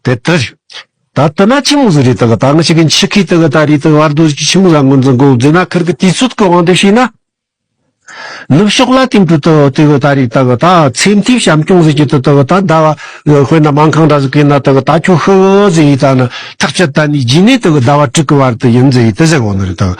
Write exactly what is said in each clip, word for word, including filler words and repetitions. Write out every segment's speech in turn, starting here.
དེ་ལྟར། ད་ལྟ་ན་ཆི་མོ་ཟིག་རེད་དག་ད་ང་ཞིག་གི་འཆི་ཁའི་དག་ད་རེད་དག་བར་དོ་ཞིག་ཆི་མོ་ཟ་ངོ་འཛིན་གོ་ཟེར་ན། ཁིར་གི་དུས་ཚོད་གི་དབང་དུ་བྱས་ན། ནུབ་ཕྱོགས་ལ་དེ་འཕྲོ་དག་དེ་གི་ད་རེད་དག་ད་ཚེམ་ཐིབ་བྱམས་སྐྱོང་ཟེར་གྱི་དུ་དག་ད་ཟླ་བ་དཔེར་ན་མ་ཁང་འདྲ་ཟིག་གི་ན་དག་ད་ཁྱོད་ཤི་ཟེར་ཡི་ད་ནི་ཐག་བཅད་ད་ནི་རྗེས་ནས་དག་ཟླ་བ་དྲུག་གི་བར་དུ་ཡིན་ཟེར་ཡི་དེ་ཟེར་གོ་ནི་རེད་དག་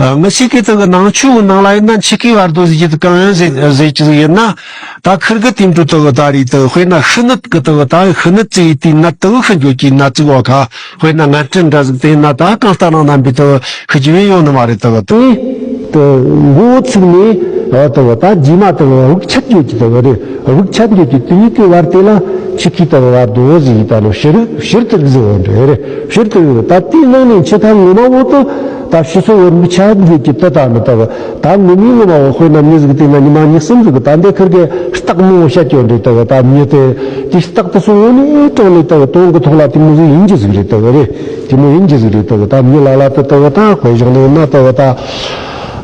ང་ཞིག་གི་དག་ནང་ཆོས་གི་ནང་ལ་ཡིན་ན་འཆི་ཁའི་བར་དོ་ཟེར་གྱི་དུ་གང་ཡིན་ཟེར་ཟེར་གྱི་ཟིག་ཡིན་ན། ད་ཁིར་གི་དེ་འཕྲོ་དག་ད་རེད་དག་དཔེར་ན་ཤི་ནད་གི་དག་ད་ཤི་ནད་ཟེར་ཡི་དེ་ནད་དག་ཤི་འགྱོ་གྱི་ན་ཙིག་བ་ཁ། དཔེར་ན་ངན་སྤྲོད་འདྲ་ཟིག་དེ་ན་ད་གང་ལྟར་ནང་རྣམ་པའི་དུ་ཤི་རྒྱུ་ཡོད་ནི་མ་རེད་དུ། དེ་དུ་མགོ་བོ་ཚུགས་ནས་དུ་ད་རྗེས་མ་དུ་དབུགས་ཆད་འགྱོ་གི་དུ་རེད། དབུགས་ཆད་འགྱོ་གི་དུ་ཡི་གི་བར་དེ་ལ་འཆི་ཁའི་དུ་བར་དོ་ཟིག་ཡི་ད་ནི་ཕྱིར་ཕྱིར་དུ་རིག་ཟིག་འོང་འདྲ་རེད། ཕྱིར་དུ་རིག་ད་དེའི་ནང་ནས་འཆི་ཁ་ངོ་མ་བོ་དུ་ད་ཕྱི་སོ་བར་དབུགས་ཆད་འགྱོ་གི་དུ་ད་ནི་དུ། ད་ངོ་མའི་ངོ་མ་བོ་དཔེར་ན་མྱི་ཟིག་དེ་ན་ཉི་མ་གཉིས་གསུམ་ཟིག་ད་འདི་ཁིར་གི་རྟགས་མང་བོ་བཤད་ཀྱི་ཡོད་འདྲ་དུ་ད་མྱི་དེ་དེ་རྟགས་དུ་སོང་བོ་ནི་དྲང་ནས་དུ་དོན་གི་ཐོག་ལ་དེ་མོ་ཟིག་ཡིན་གྱི་ཟིག་རེད་དུ་རེད། དེ་མོ་ཡིན་གྱི་ཟིག་རེད་དུ་ད་མྱི་ལ་ལ་དུ་དུ་ད་དཔེ་བཞག་ནས་ན་དུ་ད་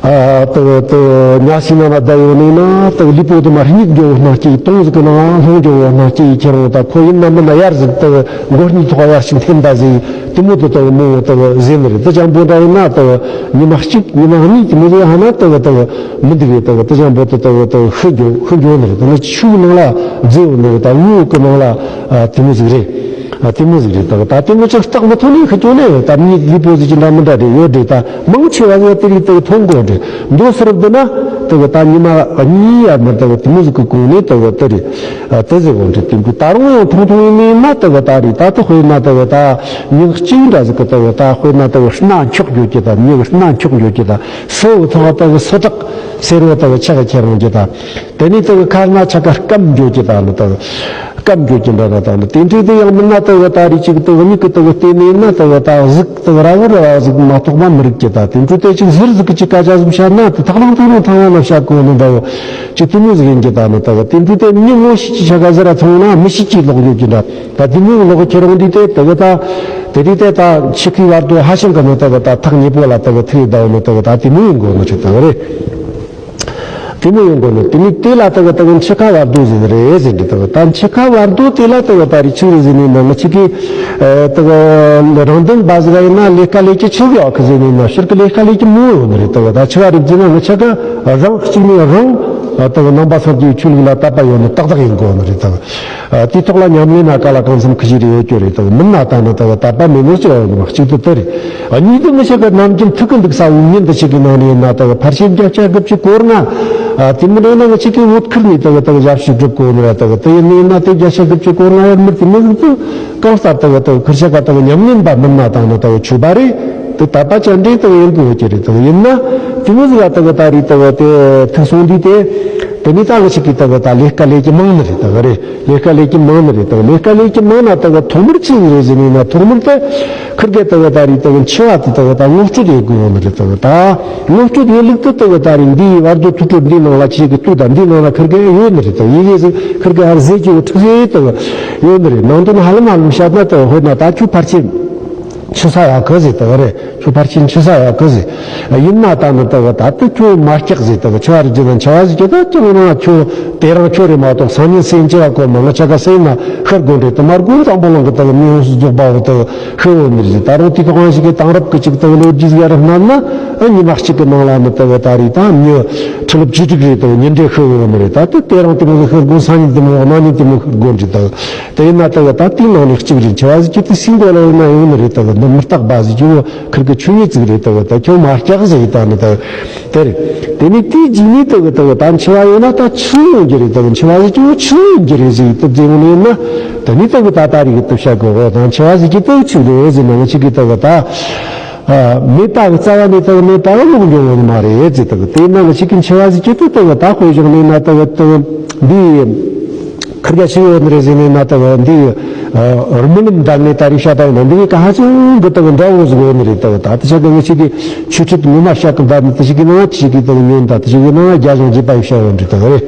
ཨ་དུ་དུ་ཉ་སི་ན་ན་བསྡད་ཡོད་ནས་ན་དུ་ལུས་པོ་དུ་མ་རྙིད་འགྱོ་བོ་ན་སྐྱེ་ཡི་དོང་ཟིག་གི་ནང་ལྷུང་འགྱོ་བོ་ན་སྐྱེ་ཡི་ཁྱེད་རང་ད་ཁོ་ཡིན་ན་མིན་ན་ཡར་ཟིག་དུ་མགོ་གཉིས་ཐོག་ཡར་ཞིག་འཐེན་ད་ཟིག་དེ་མོ་དུ་དུ་མོ་དུ་ཟེར་ནི་རེད། དུ་ཅང་པོ་འདྲ་ཡིན་ན་དུ་ཉི་མ་གཅིག་ཉི་མ་གཉིས་དེ་མོ་ཟིག་ཧ་ན་དུ་དུ་མི་འདུག་རེད། དུ་དུ་ཅང་པོ་དུ་དུ་དུ་ཤི་འགྱོ་ཤི་འགྱོ་ནི་རེད། དུ་ནི་ཆུ་ནང་ལ་རྫི་ཡོད་ནི་རེད། ད་དངུལ་གི་ནང་ལ་དེ་མོ་ཟིག་རེད། དེ་མོ་ཟིག་རེད། དུ་ད་དེ་མོ་ཅིག་རྟགས་མི་ཐོན་ནས་ཤི་འགྱོ་ནི་རེད། ད་མྱི་ལུས་པོ་ཟིག་ཅི་འདྲ་མི་འདྲ་རེད་ཡོད་རེད། ད་མང་ཆེ་བ་ཟིག་དེ་རིགས་དུ་ཐོན་དགོས་རེད། མདོ་སར་བསྡུ་ན་དུ་ད་ཉི་མ་གཉིས་ཡར་མར་དུ་དེ་མོ་ཟིག་གི་གོང་ནས་དུ་དུ་རེད། ཨ་དེ་ཟེར་བ་འདྲ་དེ་འདྲ་ད་རུང་ཡང་ཐུང་ཐུང་ཡིན་ན་དུ་བ་ད་རེད། ད་དུ་དཔེར་ན་དུ་བ་ད་ཉིན་གཅིག་འདྲ་ཟིག་གི་དུ་བ་ད་དཔེར་ན་དུ་བ་སྣ་འཁྱོག་འགྱོ་གི་ད་མྱི་གི་སྣ་འཁྱོག་འགྱོ་གི་ད་སོ་བ་ཚང་བ་དུ་བ་སོ་དྲག་སེར་བ་དུ་བ་ཆག་ཁྱེར་འོང་གི་ད་དེ་ནས་དུ་བ་ཁ་སྣ་ཆ་ག་སྐམ་འགྱོ་གི་ད་ནི་དུ་བ་སྐམ་འགྱོ་གི་འདྲ་ན་ད་ནི་དེ་འདྲ་དེ་ཡང་མིན་ན་དུ་བ་ད་རེད་ཅིག་དུ་བ་མྱི་གི་དུ་བ་བལྟས་ནས་ན་དུ་བ་ད་གཟུགས་དུ་བ་ར་བ་ར་བ་ཟིག་མ་གཏོགས་མ་མི་རིག་གི་ད་དེ་འདྲ་དེ་ཅིག་ཟུར་ཟིག་གི་ཅིག་ཀ་ཅག་ཟིག་བཤད་ན་དུ་ཐག་རིང་ཐག་རིང་ཐང་ཡང་ན་བཤད་གོ་ནི་འདྲ་བོ། ཅིག་དེ་མོ་ཟིག་ཡིན་གྱི་ད་ནི་ད་གི་དེ་འདྲ་དེ་མྱི་ངོ་ཤེས་ཀྱི་ཆ་ག་ཟེར་ར་ཚང་ན་མི་ཤེས་ཀྱི་ལོག་ཡོད་ཀྱི་འདྲ། ད་དེ་མོ་ལོག་ཁྱེད་རང་འདི་དེ་ད་གི་ད་དེ་རིགས་དེ་ད་འཆི་ཁའི་བར་དུ་ཧ་ཤང་གི་ནི་ད་གི་ད་ཐག་ཉེ་པོ་ལ་ད་གི་ཐུག་ཡོད་ད་ནི་ད་གི་ད་དེ་མོ་ཡིན་དགོས་ནི་ཆི་ད་གི་རེད། དེ་མོ་ཡིན་དགོས་ནི་དེ་ནི་དེ་ལ་ད་གི་ད་གི་འཆི་ཁ་བར་དོ་ཟེར་གི་རེད་ཟེར་འདི་ད་གི་ད་འཆི་ཁ་བར་དོ་དེ་ལ་ད་གི་ད་རེད་ཆི་རེད་ཟེར་ནི་ན་ང་ཆི་གི་ད་གི་རང་དོན་པ་ཟིག་ཡིན་ན་ལས་ཀ་ལས་ཀྱི་ཆི་གི་ཨ་ཁི་ཟེར་ནི་ན་ཕྱིར་གི་ལས་ཀ་ལས་ཀྱི་མོ་ཡོད་ནི་རེད། ད་གི་ད་ཆི་བ་རེད་ཟེར་ན་ང་ཆ་ག་རང་གཅིག་ནས་རང་ད་གི་ནང་པ་སངས་རྒྱས་ཆོས་ལུགས་ལ་དད་པ་ཡོད་ནི་ཏག་ཏག་ཡིན་དགོས་ནི་རེད། ད་གི་དེའི་ཐོག་ལ་ཉམས་ལེན་ན་ག་ལ་གང་འཚམ་ཁི་ཞིག་རེ་ཡོད་རྒྱུ་རེད། ད་གི་མིན་ན་ད་ནི་ད་གི་དད་པ་མེད་ནོ་ཅི་ཡོད་ནི་མ་གཅིག་ཏུ་དེ་རེད། གཉིས་དུ་ངི་ཤ་གི་ནམ་རྒྱུན་ཐུག་གི་འདུག་ས་བོ་ཉིན་དུ་ཞིག་གི་ནང་ནས་ཡིན་ན་ད་གི་ཕལ་ཆེར་བརྒྱ་ཆ་དགུ་བཅུ་སྐོར་ལྔ་དེ་མི་འདྲ་ན་ང་ཅིག་གི་བོད་ཁུལ་ནས་ད་གི་ད་གི་ཞབས་ཞུ་སྒྲུབ་དགོས་ནི་ར། ད་གི་དེ་ཡིན་ནི་ཡིན་ན་དེ་བརྒྱ་ཆ་དགུ་བཅུ་སྐོར་ལྔ་ཡར་མི་དེ་མི་ཟིག་ཏུ་གང་ལྟར་ད་གི་ད་གི་ཁུར་ཤ་ག་ད་གི་ཉམས་ལེན་པ་མིན་ན་ད་ནི་ད་གི་ཆོས་པ་རེད། དེ་དད་པ་ཅན་འདྲེ་དང་ཡིན་དགོས་ཀྱི་རེད། དེ་ཡིན་ན་དེ་མོ་ཟིག་ལ་དེ་གི་ད་རེད་དེ་གི་དེ་ཐུག་སོང་དུས་དེ་དེ་ནི་ད་གི་ཞིག་གི་དེ་གི་ད་ལས་ཀ་ལས་ཀྱི་མང་ནི་རེད། དེ་གི་རེད། ལས་ཀ་ལས་ཀྱི་མང་ནི་རེད། དེ་གི་ལས་ཀ་ལས་ཀྱི་མང་ན་དེ་གི་ཐོག་མར་ཅི་ཟིག་རེད་ཟེར་ནི་ན་ཐོག་མར་དེ་ཁིར་གི་དེ་གི་ད་རེད་དེ་གི་འཆི་བ་དེ་དེ་གི་ད་ངོ་སྤྲོད་ཡེད་དགོས་ནི་རེད། དེ་གི་ད་ངོ་སྤྲོད་ཡེད་ལུགས་དེ་དེ་གི་ད་རེད་འདིའི་བར་དུ་ཐུག་གྲོལ་འདིའི་ནང་ལ་ཁྱེད་ཀྱི་ཐུག་ད་འདིའི་ནང་ལ་ཁིར་གི་ཡོད་ནི་རེད། དེ་གི་ཡི་གེ་ཟིག་ཁིར་གི་ཧར་ཟེར་གྱི་འཁྲིག་ཟེར་དེ་གི་ཡོད་ནི་རེད། ནང་དོན་ཧ་ལམ་ཧ་ལམ་བཤད་ན་དེ་གི་དཔེར་ན་ད་ཁྱོད་ཕལ་ཆེར། འཆི་ས་ཡག་གི་ཟེར་དག་རེད། ཁྱོད་ཕར་ཕྱིན་འཆི་ས་ཡག་གི་ཟེར། ཡིན་ན་ད་ནི་དག་ད་དུ་ཁྱོད་མ་སྐྲག་ཟེར་དག་འཆི་བ་རིགས་ཀྱི་ན་འཆི་བ་ཟེར་གྱི་ད་ཁྱོད་རང་ཁྱོད་དེ་རང་ཁྱོད་རེད་མ་གཏོགས་སང་ཉིན་སེམས་ཅི་བ་གོ་མ་ང་ཆ་ག་སེམས་ན་ཤར་དགོས་རེད། དུ་མར་དགོས་འཛམ་བུ་གླིང་གི་དག་མི་ཡོངས་སུ་རྫོགས་པ་བོ་དག་ཤི་བོ་མི་རེད་ཟེར། ད་རུང་དེ་ག་དབང་ཞིག་གི་དེང་རབས་ཀྱི་ཅིག་དག་ལོ་རྒྱུས་ཟེར་རབ་རྣམས་ན་ཨ་ཉི་མ་གཅིག་གི་ནང་ལ་ནི་དག་ད་རེད། ད་མྱི་ཁྲི་ལོ་བཅུ་དྲུག་རེད་དག་ཉིན་རེ་ཤི་བོ་མི་རེད། ད་དུ་དེ་རང་དེ་མོ་ཤི་དགོས་སང་ཉིན་དེ་མོ་གནངས་ཉིན་དེ་མོ་ཤི་དགོས་རེད་དག་དེ་ཡིན་ན་དེ་ག་ད་དེའི་ནང་ནས་གཅིག་རེད། འཆི་བ་ཟེར་གྱི་དེ་སྲིད་འགོ་ལ་ཡོད་ན་ཡོང་ནི་རེད། དེ་ག་འདི་མི་རྟག་པ་ཟེར་གྱི་བོ་ཁིར་གི་ཆོས་ཉིད་ཅིག་རེད། དེ་ག་ད་ཁྱོད་མ་སྐྲག་ཟེར་ཡི་ད་ནི་དེ་དེ་རེད། དེ་ནས་དེའི་རྗེས་ནས་དེ་ག་དེ་ག་ད་འཆི་བ་ཡོད་ན་ད་ཆི་ཡོང་རྒྱུ་རེད། དེ་ག་འཆི་བ་ཟེར་གྱི་བོ་ཆི་ཡོང་རྒྱུ་རེད་ཟེར་ཡི་དེ་ཟེར་ཡོང་ནི་ཡོད་ན་དེ་ནས་དེ་ག་ད་ད་རེད་གི་དེ་བཤད་གི་འོ་ད་འཆི་བ་ཟེར་གྱི་དེ་ག་ཆི་རེད་ཟེར་ན་ང་ཅིག་གི་དེ་ག་ད། མེད་པ་གི་རྩ་བ་ནས་དག་མེད་པ་གི་ལོག་འགྱོ་ཡོད་ནི་མ་རེད་ཟེར། དག་དེས་ན་ང་ཅིག་གི་འཆི་བ་ཟེར་གྱི་དེ་དག་ད་དཔེ་བཞག་ནས་ན་དག་དག་འདི་ཁིར་ག་ཤི་ཡོད་ནི་རེད་ཟེར་ནས་ན་དག་འདི་རྨི་ལམ་འདྲ་ནས་ད་རེས་བཤད་ད་ཡོད་ན་འདི་གི་ག་ཧ་ཅང་གི་དག་འདྲ་བོ་ཟིག་ཡོད་ནི་རེད། དག་ད་དེ་ཆ་གི་ང་ཅིག་གི་ཆོས་ཁྲིད་ངོ་མ་བཤད་གི་འདྲ་ནི་དེ་ཞིག་གི་ནང་ཅིག་གི་དག་ཉོན་ད་དེ་ཞིག་གི་ནང་རྒྱ་གཞུང་རྒྱས་པ་ཡི་བཤད་ཡོད་འདྲི་དག་རེད།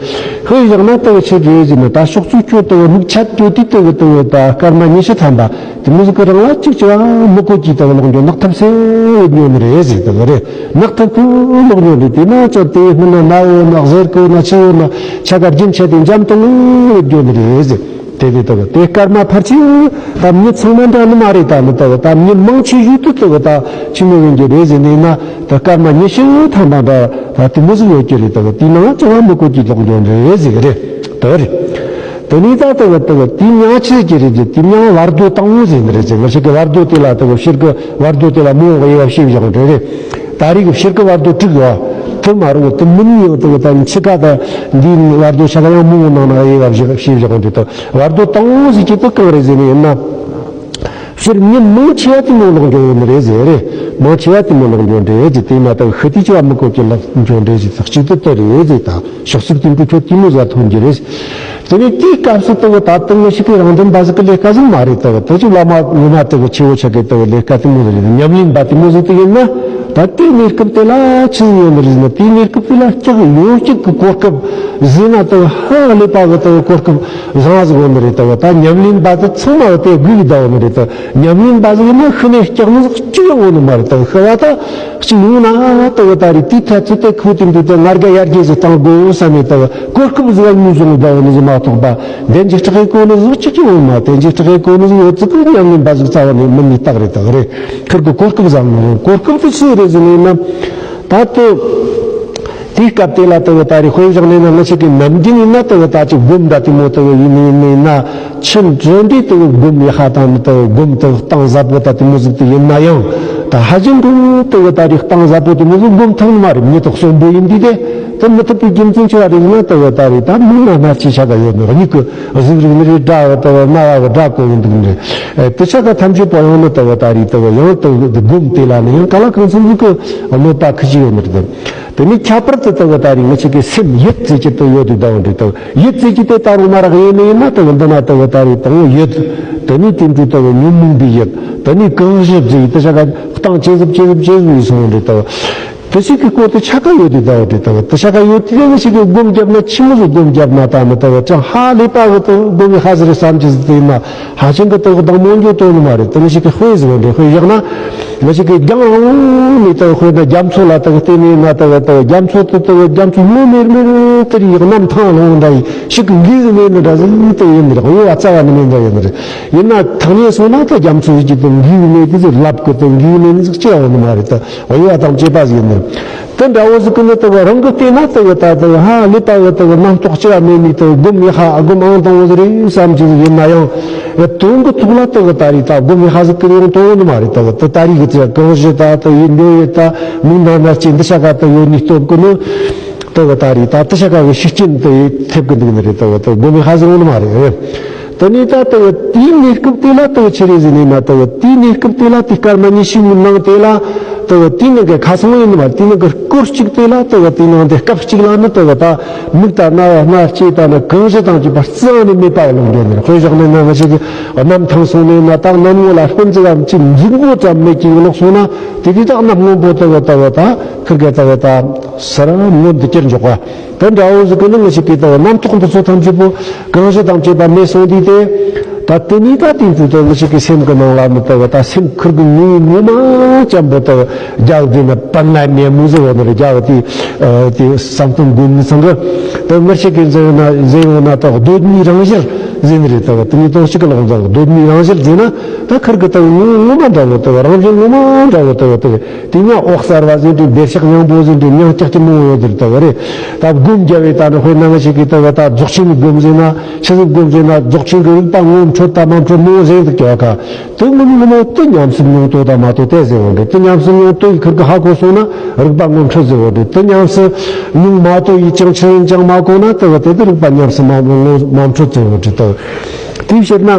ཧི་བཞག་ན་དག་ཆི་རེད་ཟེར་ན་ད་ཕྱོགས་ཚུལ་ཁྱོད་དག་ལུག་ཆད་གྱོད་དུས་དག་དག་ད་སྐར་མ་ཉི་ཤུ་ཐམ་པ། དེ་མོ་ཟིག་གི་རིང་ལ་གཅིག་གཅིག་མི་གོ་གི་དག་ལོག་འགྱོ་ནག་ཐབས་སེ་ཡོད་ཉོ་ནི་རེད་ཟེར་དག་རེད། ནག་ཐབས་ཁོ་ལོག་ཉོ་ནི་དེ་ན་ཅོ་དེ་སྨིན་ན་ན་འོ་ན་གཟེར་གོ་ན་ཆི་འོ་ན་ཆ་ག་རྒྱུན་ཆད་དེ་འཇམ་ཏོང་ཡོད་ཉོ་ནི་རེད་ཟེར། དེ་ལས་ལྟ་བུ་དེ་སྐར་མ་ཕལ་ཆེར་ད་མི་ཚང་མ་འདྲ་ནི་མ་རེད། ད་ནི་ལྟ་བུ་ད་མི་མང་ཆེ་ཤོས་དེ་ལྟ་བུ་ད་ཆི་མོ་ཡིན་གྱི་རེད་ཟེར་ནས་ན། ད་སྐར་མ་ཉི་ཤུ་ཐམ་པ་འདྲ་ད་དེ་མོ་ཟིག་ཡོད་ཀྱི་རེད། ལྟ་བུ་དེའི་ནང་ལ་བྱ་བ་མི་བཀོལ་གྱི་ལོག་འགྱོ་འདྲ་རེད་ཟེར་གི་རེད། ལྟ་བུ་རེད། དེ་ནས་ད་ལྟ་བུ་ལྟ་བུ་དེའི་མྱིང་ཆི་ཟེར་གྱི་རེད་ཟེར། དེའི་མྱིང་བར་དོ་དང་པོ་ཟེར་ནི་རེད་ཟེར། ང་ཞིག་གི་བར་དོ་དེ་ལ་ལྟ་བུ་ཕྱིར་གི་བར་དོ་དེ་ལ་མོ་འོ་ཡ་བྱས་བཞག་འདྲ་རེད། ད་རེས་ཀྱི་ཕྱིར་གི་བར་དོ་དྲུག་ཡོད། དེ་མ་རུང་དེ་མིན་ཡང་དེ་གི་ད་འཆི་ཁ་ད་འདིའི་བར་དོ་ཆ་ག་ཡང་མང་བོ་ནང་ན་དབྱེ་བ་བཞག་བྱས་བཞག་འདི་དང་། བར་དོ་དང་པོ་ཟེར་གྱི་དེ་གང་རེད་ཟེར་ནས་ཡིན་ན། ཕྱིར་མི་མང་ཆེ་བ་དེ་མོ་ལོག་འགྱོ་ཡོད་ནི་རེད་ཟེར་རེད། མང་ཆེ་བ་དེ་མོ་ལོག་འགྱོ་འདྲ་ཟེར། དེ་མ་ད་ཤི་དུས་ཆེ་བ་མི་དགོས་ཀྱི་ལོག་འགྱོ་འདྲ་ཟེར། ད་གཅིག་ཏུ་དེ་རེད་ཟེར། ད་ཕྱོགས་གཅིག་ཏུ་འགྲོ་ཆོག་དེ་མོ་ཟ་ཐོན་གྱི་རེད། དེ་ནས་དེའི་སྐབས་སུ་ལྟ་བུ་ད་ལྟ་ངེད་ཅག་གི་རང་དོན་པ་ཟིག་གི་ལས་ཀ་ཟིག་མ་རེད། ལྟ་བུ་དེ་ཅིག་བླ་མ་ངོ་མ་ལྟ་བུ་ཆེ་བོ་ཆགས་གི་ལྟ་བུ་ལས་ཀ་དེ་མོ་ཟིག་རེད། ཉམས་ལེན་པ་དེ་མོ་ཟིག་དེ་ཡིན་ན། ད་དེའི་གནས་སྐབས་དེ་ལ་ཆི་ཟིག་ཡོད་ནི་རེད་ཟེར་ན། དེའི་གནས་སྐབས་དེ་ལ་སྐྱག་ཡོད་སྐྱག་གི་གོ་སྐབས་ཟིག་ན་ལྟ་བུ་ཧ་ལས་པ་གི་ལྟ་བུ་གོ་སྐབས་བཟང་ཟིག་ཡོད་ནི་རེད། ལྟ་བུ་ད་ཉམས་ལེན་པ་དེ་ཚང་མ་དེ་དགོས་གི་ད་ཡོད་ནི་རེད། ད་ཉམས་ལེན་པ་ཟིག་ཡིན་ན་ཤི་ནས་སྐྱག་མོ་ཟིག་གཅིག་ཡང་ཡོད་ནི་མ་རེད། ལྟ་བུ་ཤི་བ་ད། ཅིག་ཡོང་ན་ལྟ་བུ་ད་རེས་དེའི་ཐད་ཚོད་ལྟ་ཁུ་དེ་འདུག་ད་ང་རྒྱ་ཡར་རྒྱས་སུ་གཏང་དགོས་བསམ་ནས་ལྟ་བུ་གོ་སྐབས་ཟིག་ལ་ངོས་བཟུང་ལྟ་བུ་ནི་ཟིག་མ་གཏོགས་པ། དེ་འཇིགས་སྐྲག་གི་གོ་ནི་ཟིག་གཅིག་ཀྱང་ཡོང་མ། དེ་འཇིགས་སྐྲག་གི་གོ་ནི་ཟིག་ཡོད་ཚུལ་གི་ཉམས་ལེན་པ་ཟིག་རྩ་བ་ནས་མིན་ནི་རྟགས་རེད། ལྟ་བུ་རེད། ཁིར་གི་གོ་སྐབས་བཟང་ནི་རེད། གོ་སྐབས་དེ་ཆི་རེད་ཟེར་ནས་ན། ད་ལྟ་དེའི་སྐབས་དེ་ལ་ལྟ་བུ་ད་རེས་དཔེ་བཞག་ནས་ན། ང་ཅག་གི་ནམ་རྒྱུན་ཡིན་ན་ལྟ་བུ་ད་ཅིག་སྒོམ་འདྲ་དེ་མོ་ལྟ་བུ་ཡིན་ནི་ཡིན་ནི་ཡིན་ན། ཆུ་འཛོམས་དུས་དེ་གི་སྒོམ་ཡག་པ་དང་ནི་དེ་གི་སྒོམ་དེ་གི་གཏིང་ཟབ་པོ་ད་དེ་མོ་ཟིག་དེ་ཡིན་ན་ཡང་། ད་ཧ་ཅང་གི་དེ་གི་ད་རེས་གཏིང་ཟབ་པོ་དེ་མོ་ཟིག་སྒོམ་ཐུབ་ནི་མ་རེད། མི་ཐོག་གསོན་པོ་ཡིན་དུས་དེ་དེ་མི་ཐུབ་པའི་རྒྱུ་མཚན་ཆེ་བ་རེད་ན། དེ་གི་ད་རེས་ད་མིག་ན་སྣ་ཆེ་ཆ་ག་ཡོད་ནི་རེད། མིག་གི་གཟུགས་རིགས་ནི་རེད། དགྲ་གི་དེ་གི་རྣ་བ་གི་སྒྲ་གོ་ཡིན་འདུག་ནི་རེད། དེ་ཆ་ག་ཐམས་ཅད་པོ་ཡང་ནི་དེ་གི་ད་རེས་དེ་གི་ཡང་དེ་གི་སྒོམ་དེ་ལ་ནི་ཡང་ག་ལ་གང་འཚམ་ཟིག་གི་གནོད་པ་ཁི་ཅི་ཡོད་ནི་རེད། དེ་ནས་ཁྱད་པར་དུ་ལྟ་བུ་ད་རེས་ང་ཅག་གི་སེམས་ཡིད་ཟེར་གྱི་དེ་ཡོད་དེ་ལྟ་བུ་འདྲ། ལྟ་བུ་ཡིད་ཟེར་གྱི་དེ་ད་རུང་མ་རག་ཡིན་ནི་ཡིན་ན། ལྟ་བུ་འདི་ན་ལྟ་བུ་ད་རེས་དང་པོ་ཡིད། དེ་ནས་དེ་འདྲའི་ལྟ་བུ་ཉོན་མོངས་པའི་ཡིད། དེ་ནས་གང་ཞིག་ཟེར་དེ་ཆ་ག་གཏིང་ཇེ་ཟབ་ཇེ་ཟབ་ཇེ་ཟབ་ཡིན་སོང་འདྲ། ལྟ་བུ་དེ་ཞིག་གི་སྐོར་དེ་ཆ་ག་ཡོད་དེ་ལྟ་བུ་འདྲ། ལྟ་བུ་དེ་ཆ་ག་ཡོད་དེ་ང་ཅག་གི་སྒོམ་བརྒྱབ་ན་ཆི་མོ་ཟིག་སྒོམ་བརྒྱབ་ན་ད་ནི་ལྟ་བུ་ཅང་ཧ་ལས་པ་གི་ལྟ་བུ་སྒོམ་ཡག་པ་ཟིག་རེད་བསམ་གྱི་ཟིག་དེ་ཡིན་ན། ཧ་ཅང་གི་ལྟ་བུ་གདེང་མོ་འཇོག་ཐུབ་ནི་མ་རེད། དེ་ནི་ཞིག་གི་དཔེ་ཟིག་འདྲ་དཔེ་བཞག་ན། ང་ཅག་གི་རྒྱང་རིང་ནས་ལྟ་བུ་དཔེར་ན་རྒྱ་མཚོ་ལ་ལྟ་བུ་བལྟས་ནས་ན། ལྟ་བུ་ལྟ་བུ་རྒྱ་མཚོ་དེ་ལྟ་བུ་རྒྱ་མཚོ་ངོ་མེར་མེར་དེ་རིགས་གནམ་ཐང་ལྷུང་འདྲ་ཡིན་ཞིག་གི་འགུལ་གི་མེད་ནི་འདྲ་ཟིག་དེ་ཡིན་ནི་རེད། གཡོ་བ་རྩ་བ་ནས་མེད་འདྲ་ཡིན་ནི་རེད། ཡིན་ན་ཐག་ཉེ་སོང་ན་ད་རྒྱ་མཚོ་ཞིག་གི་དེ་འགུལ་གི་མེད་དེ་ཟིག་ལབ་གི་དེ་འགུལ་གི་མེད་ནི་ཟིག་ཅི་ཡང་ཡོད་ནི་མ་རེད། ད་གཡོ་བ་དང་བཅས་པ་ཟིག་ཡིན་ནི་རེད། དེ་འདྲ་བོ་ཟིག་གི་ནི་ལྟ་བུ་རང་གི་བལྟས་ན་ལྟ་བུ་ད་ལྟ་བུ་ཧ་ལས་པ་གི་ལྟ་བུ་རྣམ་རྟོག་སྐྱེ་བ་མེད་ནི་ལྟ་བུ་སྒོམ་ཡག་པ་སྒོམ་ཨང་དང་པོ་ཟིག་རེད་བསམ་གྱི་ཟིག་ཡིན་ན་ཡང་། དོན་གི་ཐོག་ལ་ལྟ་བུ་ད་རེས་ད་སྒོམ་ཡག་པ་ཟིག་གི་ཡོང་དོན་ནི་མ་རེད། ལྟ་བུ་དེ་ད་རེས་གི་ཚེ་གང་ཞིག་ད་ལྟ་བུ་ཡིད་འགྱོད་ཡིད་ད་མིག་ན་སྣ་ལྕེ་འདི་ཆ་ག་ལྟ་བུ་ཡོད་ནི་སྟོབས་གི་ནི། ལྟ་བུ་ད་རེས་ད་འདི་ཆ་ག་གི་ཤུགས་རྐྱེན་དེ་ཐེབས་གི་འདུག་ནི་རེད། ལྟ་བུ་ད་སྒོམ་ཡག་པ་ཟིག་ཡོང་ནི་མ་རེད། དེ་ནས་ད་ལྟ་བུ་དེའི་གནས་སྐབས་དེ་ལ་ལྟ་བུ་ཆི་རེད་ཟེར་ནས་ན། ལྟ་བུ་དེའི་གནས་སྐབས་དེ་ལ་དེ་སྐར་མ་ཉི་ཤུའི་ནང་དེ་ལ་ལྟ་བུ་དེའི་ནང་གི་ཁ་སང་ཡིན་ནི་མ་རེད། དེའི་ནང་གི་སྐོར་གཅིག་དེ་ལ་ལྟ་བུ་དེའི་ནང་དེ་སྐབས་གཅིག་ལ་ནི་ལྟ་བུ་ད་མིག་ད་རྣ་བ་སྣ་ལྕེ་ད་ནི་གང་ཞིག་དང་བཅས་པ་རྩ་ནས་མེད་པ་ལོག་འགྱོ་ནི་རེད། དཔེ་བཞག་ནས་ན་ང་ཅག་གི་གནམ་ཐང་སོང་ནས་ན་ད་གནམ་ངོ་ལ་སྤུ་འཛི་གམ་ཅིག་འཛུགས་འགོ་ཙམ་མེད་ཅིག་ལོག་སོང་ན། དེ་དུས་ད་གནམ་སྔོན་པོ་ལྟ་བུ་ལྟ་བུ་ད་ཁིར་གེ་ལྟ་བུ་ད་སར་མངོན་དུ་གྱུར་འཇོག་པ། དེ་འདྲ་བོ་ཟིག་གི་ནང་ཞིག་གི་ལྟ་བུ་རྣམ་རྟོག་འདི་ཚོ་ཐམས་ཅད་པོ་གང་ཞིག་དང་བཅས་པ་མེད་སོང་དུས་དེ། ད་དེ་ནས་ད་དེ་ཚོ་ལྟ་བུ་ཞིག་གི་སེམས་ཀྱི་ནང་ལ་ནི་ལྟ་བུ་ད་སེམས་ཁུར་གི་ངོ་ངོ་མ་ཅན་པོ་ལྟ་བུ་རྒྱ་བོ་དེ་ན་པ་ན་ཉེ་མོ་ཟེར་བ་ནི་རེད། རྒྱ་བོ་དེ་དེ་བསམ་གཏན་སྒོམ་ནི་ཚང་གི་ལྟ་བུ་མི་ཞིག་གི་མཛད་ཡོད་ན་མཛད་ཡོད་ན་ད་གདོད་མའི་རང་བཞིན་ཟེར་ནི་རེད། ལྟ་བུ་དེ་ནས་དོན་ཞིག་གི་ལོག་འཛིན་གདོད་མའི་རང་བཞིན་ཟེར་ན་ད་ཁུར་གི་ལྟ་བུ་ངོ་ངོ་མ་འདྲ་བོ་ལྟ་བུ་རང་བཞིན་ངོ་མ་འདྲ་བོ་ལྟ་བུ་ལྟ་བུ། དེ་ནས་འོད་གསལ་བ་ཟེར་འདྲ་བདེ་གཤེགས་སྙིང་པོ་ཟེར་འདྲ་མིང་གཅིག་གི་མང་བོ་ཡོད་དེ་ལྟ་བུ་རེད། ད་སྒོམ་རྒྱབ་པའི་ད་ནི་དཔེར་ན་ང་ཅག་གི་ལྟ་བུ་ད་རྫོགས་ཆེན་གྱི་སྒོམ་ཟེར་ན་ཆི་ཟིག་སྒོམ་ཟེར་ན། རྫོགས་ཆེན་གྱི་རིག་པ་ངོ་འཕྲོད་དང་མ་འཕྲོད་མང་ཟེར་འདུག་ཀྱག་ག་དེ་ངོ་མ་ངོ་མ་དེ་ཉམས་སུ་མྱོང་ཏོ་དང་མ་ཏོ་དེ་ཟེར་བ་འདྲ། དེ་ཉམས་སུ་མྱོང་ཏོ་ཡི་ཁུར་གི་ཧ་གོ་སོང་ན་རིག་པ་ངོ་འཕྲོད་ཟེར་བ་འདྲ། དེ་ཉམས་སུ་མྱོང་མ་ཏོ་ཡི་ཅང་ཆི་ཡིན་ཅང་མ་གོ་ན་ལྟ་བུ་དེ་དེ་རིག་པ་ཉམས་སུ་མ་ངོ་མ་འཕྲོད་ཟེར་བ་འདྲ། ལྟ་བུ་དེའི་ཕྱིར་ན།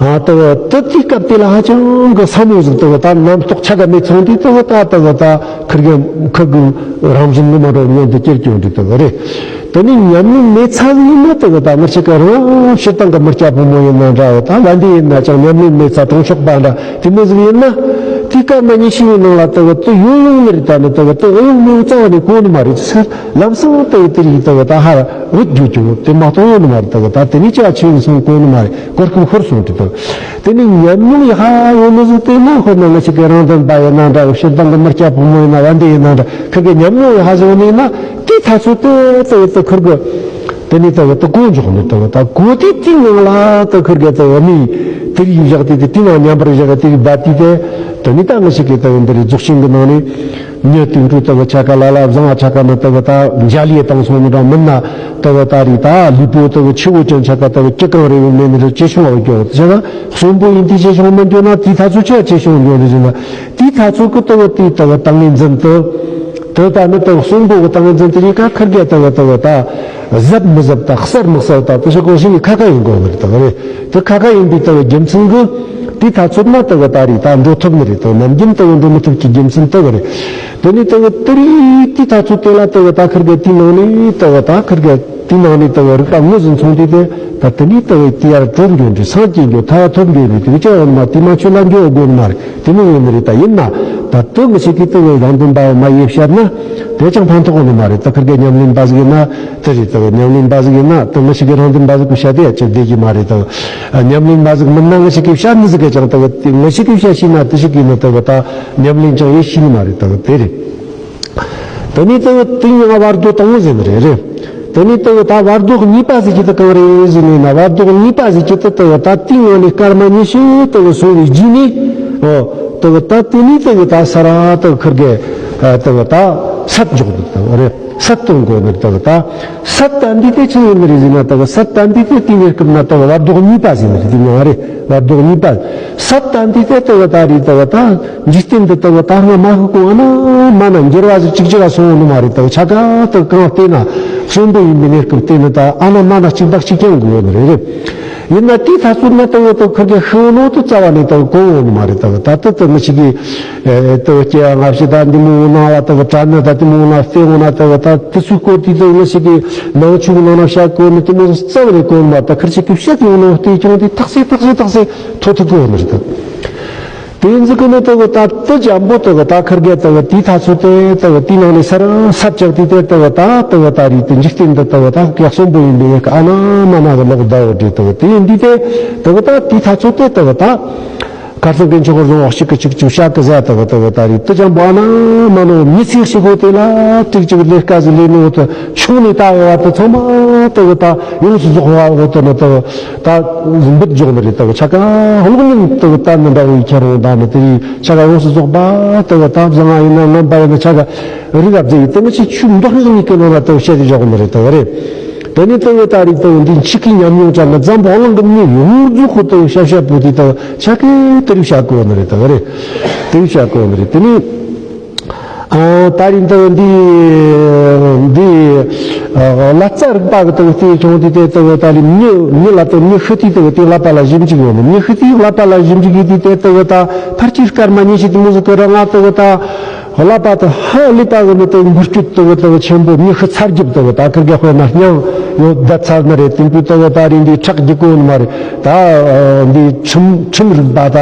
ཨ་ལྟ་བུ་དེ་དེའི་སྐབས་དེ་ལ་ཧ་ཅང་གི་ཟབ་མོ་ཟིག་ལྟ་བུ་ད་རྣམ་རྟོག་ཆ་ག་མེད་སོང་དུས་ལྟ་བུ་ད་ལྟ་བུ་ད་ཁུར་གི་ཁུར་གི་རང་བཞིན་ངོ་མ་རང་མངོན་དུ་གྱུར་གྱི་ཡོད་འདྲ་ལྟ་བུ་རེད། དེ་ནས་ཉམས་ལེན་མེད་ཚར་ཡིན་ན་ལྟ་བུ་ད་ང་ཅག་གི་རང་སྤྱིར་བཏང་གི་མི་སྐྱ་ཕོ་མོ་ཡིན་ན་འདྲ་བོ་ད་ལ་འདི་ཡིན་ན་ཅང་ཉམས་ལེན་མེད་ཚར་གྲོང་ཆོག་པ་འདྲ་དེ་མོ་ཟིག་ཡིན་ན། དེའི་སྐབས་ན་ཉི་ཤུའི་ནང་ལ་ལྟ་བུ་དེ་ཡོད་ཡོད་ནི་རེད། ད་ནི་ལྟ་བུ་དེ་ཨེ་ཡོད་མེད་རྩ་བ་ནས་གོ་ནི་མ་རེད། ཚུར་ལམ་སང་ལྟ་བུ་དེ་རིགས་ལྟ་བུ་ད་ཧར་འུད་རྒྱུ་རྒྱུ་དེ་མ་གཏོགས་ཡོད་ནི་མ་རེད། ལྟ་བུ་ད་དེ་ནས་ཅི་ཆེ་ཡིན་སོང་གོ་ནི་མ་རེད། གོ་སྐབས་ཤོར་སོང་དུས་དང་། དེ་ནས་ཉམས་མྱོང་ཡག་པ་ཡོད་ནི་ཟིག་དེ་ན་དཔེར་ན་ང་ཅག་གི་རང་དོན་པ་ཡིན་ན་འདྲ། སྤྱིར་བཏང་གི་མི་སྐྱ་ཕོ་མོ་ཡིན་ན་བ་འདི་ཡིན་ན་འདྲ། ཁུར་གི་ཉམས་མྱོང་ཡག་པ་ཟིག་ཡོད་ནི་ཡིན་ན་དེའི་ཐ་ཚོད་དེ་དེ་དེ་ཁུར་གི་ དེ་ནས་ལྟ་བུ་ད་གོ་འཇོག་ནས་ལྟ་བུ་ད་གོ་དེ་དེའི་ནང་ལ་ད་ཁུར་གེ་ལྟ་བུ་མི་དེ་རིགས་བཞག་དེ་དེ་དེའི་ནང་མཉམ་པར་བཞག་དེ་རིགས་བསྡད་དེ་དེ་དེ་ནས་ད་ང་ཞིག་གི་ལྟ་བུ་འདི་རིགས་རྫོགས་ཆེན་གྱི་ནང་ནས་མྱི་དེ་འཕྲོ་ལྟ་བུ་ཆ་ག་ལ་ལ་བཟང་བ་ཆ་ག་ན་ལྟ་བུ་ད་འཇའ་ལུས་བཏང་སོང་མི་འདྲ་མིན་ན་ལྟ་བུ་ད་རིགས་ད་ལུས་པོ་ལྟ་བུ་ཆུ་བོ་ཅན་ཆ་ག་ལྟ་བུ་སྐྱི་གང་རེ་ཡོད་མེད་ནི་རེ་ཅེ་ཆུང་བ་གྱོ་ཆ་ག་གསོན་པོ་ཡིན་དེ་ཅེ་ཆུང་མི་འགྱོ་ན་དེའི་ཐ་ཚོ་ཆ་ཅེ་ཆུང་འགྱོ་ནི་ཟིན་ན། དེའི་ཐ་ཚོ་གི་ལྟ་བུ་དེའི་ལྟ་བུ་ད་ངོས་འཛིན་དུ། དེ་ལྟ་ནི་ལྟ་བུ་གསོན་པོ་གི་ད་ངོས་འཛིན་དུ་ཡིན་ཁ་ཁུར་གེ་ལྟ་བུ་ལྟ་བུ་ད། གཟབ་མི་གཟབ་ད་གསལ་མི་གསལ་ད་དེ་ཤོག་གོང་ཞིག་ནི་ཁ་ཁ་ཡིན་དགོས་ནི་རེད་ལྟ་བུ་རེད། དེ་ཁ་ཁ་ཡིན་པའི་ལྟ་བུ་རྒྱུ་མཚན་གི། དེའི་ཐ་ཚོ་ན་ལྟ་བུ་ད་རེད་ད་འགྲོ་ཐུབ་ནི་རེད་ལྟ་བུ་ནམ་རྒྱུན་ལྟ་བུ་འགྲོ་མི་ཐུབ་ཀྱི་རྒྱུ་མཚན་ལྟ་བུ་རེད། དེ་ནི་ལྟ་བུ་དེ་རེད་དེའི་ཐ་ཚོ་དེ་ལ་ལྟ་བུ་ད་ཁུར་གེ་དེའི་ནང་ནས་ལྟ་བུ་ད་ཁུར་གེ། དེ་ནང་ནས་ལྟ་བུ་རིག་པ་ངོས་ཟིན་སོང་དུས་དེ་ད་དེ་ནས་ལྟ་བུ་དེ་ཡར་གྲོལ་འགྱོ་འདྲི་སངས་རྒྱས་འགྱོ་ཐར་ཐོབ་འགྱོ་ནས་དེ་བྱ་ཡོད་མ་དེ་མ་ཆོད་ལ་འགྱོ་དགོས་མ་རེད། དེ་མོ་ཡོད་ནི་རེད། ད་ཡིན་ན་ད་དེ་མི་ཞིག་གིས་ལྟ་བུ་རང་དོན་པ་མ་ཡེ་བཤད་ན་དེ་ཅང་ཕན་ཐོགས་ནི་མ་རེད། ད་ཁུར་གེ་ཉམས་ལེན་པ་ཟིག་ཡིན་ན་དེ་རེད། ལྟ་བུ་ཉམས་ལེན་པ་ཟིག་ཡིན་ན་དེ་མི་ཞིག་གིས་རང་དོན་པ་ཟིག་གིས་བཤད་དེ་ཡ་ཅིག་བདེ་གི་མ་རེད། ད་ཉམས་ལེན་པ་ཟིག་མིན་ན་མི་ཞིག་གིས་བཤད་ནི་ཟིག་གིས་ཀྱང་ལྟ་བུ་དེ་མི་ཞིག་གིས་བཤད་ཤེས་ན་དེ་ཞིག་གིས་ནི་ལྟ་བུ་ད་ཉམས་ལེན་ཅང་ཡེ་ཤེས་ནི་མ་རེད། ལྟ་བུ་དེ་རེད། དེ་ནས་ལྟ་བུ་དེ་ཡང་བར་དོ་དང་པོ་ཟེར་ནི་རེད་རེད། དེ་ནས་ལྟ་བུ་ད་བར་དོ་གཉིས་པ་ཟེར་གྱི་དེ་གང་རེད་ཟེར་ནས་ན། བར་དོ་གཉིས་པ་ཟེར་གྱི་དེ་ལྟ་བུ་ད་དེའི་ངང་ནས་སྐར་མ་ཉི་ཤུ་ལྟ་བུ་སོང་བའི་རྗེས་ནས། ཨོ། ལྟ་བུ་ད་དེ་ནས་ལྟ་བུ་ད་ས་ར་ལྟ་བུ་ཁུར་གེ་ལྟ་བུ་ད་སད་འཇོག་ནི་ལྟ་བུ་རེད། སད་གཏོང་དགོས་ནི་ལྟ་བུ་ད་སད་ད་འདི་དེ་ཆི་ཡིན་ནི་རེད་ཟེར་ན། ལྟ་བུ་སད་ད་འདི་དེ་དེའི་གནས་སྐབས་ན་ལྟ་བུ་བར་དོ་གཉིས་པ་ཟེར་ནི་རེད། དེ་ནང་རེད། བར་དོ་གཉིས་པ། སད་ད་འདི་དེ་ལྟ་བུ་ད་རེད། ལྟ་བུ་ད། འཇིག་རྟེན་འདི་ལྟ་བུ་ད་སྔ་མ་ཤི་གོང་ཨ་ན་མ་ན་འགྱུར་བ་ཟིག་ཅིག་ཅིག་ལ་སོང་ནི་མ་རེད། ལྟ་བུ་ཆ་ག་ལྟ་བུ་གང་བལྟས་ན་གསོན་པོ་ཡིན་པའི་གནས་སྐབས་བལྟས་ན་ད་ཨ་ན་མ་ན་གཅིག་པ་གཅིག་རྐྱང་དགོས་ནི་རེད། ཡིན་ན་དེའི་ཐ་ཚོད་ན་ལྟ་བུ་ལྟ་བུ་ཁུར་གེ་ཤི་ནོ་དུ་རྩ་བ་ནས་ལྟ་བུ་གོ་འོང་ནི་མ་རེད། ལྟ་བུ་ད་ལྟ་ལྟ་མི་ཞིག་གིས་ལྟ་བུ་སྐྱེ་བ་སྔ་ཕྱི་ད་འདི་མོ་ནང་ལ་ལྟ་བུ་དྲན་ནི་ད་འདི་མོ་ན་བལྟས་འོང་ན་ལྟ་བུ་ད་དེ་ཚོའི་སྐོར་དེ་ལྟ་བུ་མི་ཞིག་གིས་ནང་ཆོས་ནང་ན་བཤད་གོ་ནི་དེ་མོ་རྩ་བ་ནས་གོ་ནི་མ། ད་ཁུར་ཆེ་གིས་བཤད་ཡོང་ནོ་བལྟས་ཀྱང་དེ་ཐག་སེ་ཐག་སེ་ཐག་སེ་ཐོ་ཐུག་གོ་ནི་རེད། ད། དེ་ཡིན་ཟིག་གི་ནི་ལྟ་བུ་ད་དུ་འཇམ་པོ་ལྟ་བུ་ད་ཁུར་གེ་ལྟ་བུ་དེའི་ཐ་ཚོད་དེ་ལྟ་བུ་དེའི་ནང་ནས་སར་སར་བཅག་དུས་དེ་ལྟ་བུ་ད་ལྟ་བུ་ད་རེད། དེ་འཇིག་རྟེན་འདི་ལྟ་བུ་ད་གེགས་གསོན་པོ་ཡིན་པའི་ཡེ་ཁ་ཨ་ན་མ་ན་གི་ལོག་ཟླ་བོ་བྲིས་ལྟ་བུ་དེ་ཡིན་དུས་དེ་ལྟ་བུ་ད་དེའི་ཐ་ཚོད་དེ་ལྟ་བུ་ད་ཁ་སང་གི་མཆོག་གི་རྫོང་བ་གཅིག་གི་གཅིག་གཅིག་བཤད་གི་ཟ་ལྟ་བུ་ལྟ་བུ་ད་རེད། དུ་འཇམ་པོ་ཨ་ན་མ་ནོ་མི་ཚེ་ཞིག་གོ་དེ་ལ་ཏིག་ཅིག་ལས་ཀ་ཟིག་ལས་ནོ་དུ་ཆུང་ནས་ལྟ་བུ་བ་དུ་ཚང་མ་ལྟ་བུ་ད་ཡོངས་སུ་རྫོགས་པ་འོ་དུ་ནི་ལྟ་བུ། ད་འབུད་འཇོག་ནི་རེད། ལྟ་བུ་ཆ་ག་ཀློག་མིན་ལྟ་བུ་ད་ནི་འདྲ་བོའི་ཁྱེད་རང་ད་ནི་དེ་རིང་ཆ་ག་ཡོངས་སུ་རྫོགས་པ་ལྟ་བུ་ད་བཟང་ང་ཡིན་ན་ངན་པ་ཡིན་ན་ཆ་ག་རིག་ག་བརྫེ་ཡི་དེ་ནི་ཆི་ཆུ་འབྲོག་ཡོང་ནི་ཀི་ནོ་ན་ལྟ་བུ་བཤད་དེ་འཇོག་ནི་རེད། ལྟ་བུ་རེད། དེ་ནི་ལྟ་བུ་ད་རིག་ལྟ་བུ་འདི་འཆི་ཁའི་ཉམས་མྱོང་ཅན་ལ་འཛམ་བུ་གླིང་གི་མི་ཡོངས་རྫོགས་ཁོ་ལྟ་བུ་ཤ་ཤ་པོ་དེ་ལྟ་བུ་ཆ་ག་དེ་རིག་བཤད་གོ་ནི་རེད། ལྟ་བུ་རེད། དེ་རིག་བཤད་གོ་ནི་རེད། དེ་ནི། ཨ། ད་རིང་འདི་འདི་འདི་ཨ། ལྷ་རྩ་རིག་པ་གི་ལྟ་བུ་དེ་ཆུང་དུས་དེ་ལྟ་བུ་ད་རིང་མྱི་མྱི་ལ་ལྟ་བུ་མྱི་ཤི་དུས་ལྟ་བུ་དེ་ཀླད་པ་ལ་ཞིབ་འཇུག་ཡོད་ནི། མྱི་ཤི་དུས་ཀླད་པ་ལ་ཞིབ་འཇུག་ཡིན་དུས་དེ་ལྟ་བུ་ད་ཕལ་ཆེར་སྐར་མ་ཉི་ཤུ་དེ་མོ་ཟིག་གི་རིང་ང་ལྟ་བུ་ད་ཀླད་པ་དེ་ཧ་ལས་པ་གི་ནི་ལྟ་བུ་འགུལ་སྐྱོད་ལྟ་བུ་ལྟ་བུ་ཆེན་པོ། མྱི་ཤི་ཚར་རྒྱུ་ལྟ་བུ་ད་ཁིར་གེ་དཔེར་ན་སྙིང་ཡོད་བསྡད་ཚར་ནི་རེད། དེང་དུས་ལྟ་བུ་ད་རིང་འདི་ཁྲག་རྒྱུག་གོ་ནི་མ་རེད། ད་འདི་ཁྲིམས་ཁྲིམས་རིག་པ་ད།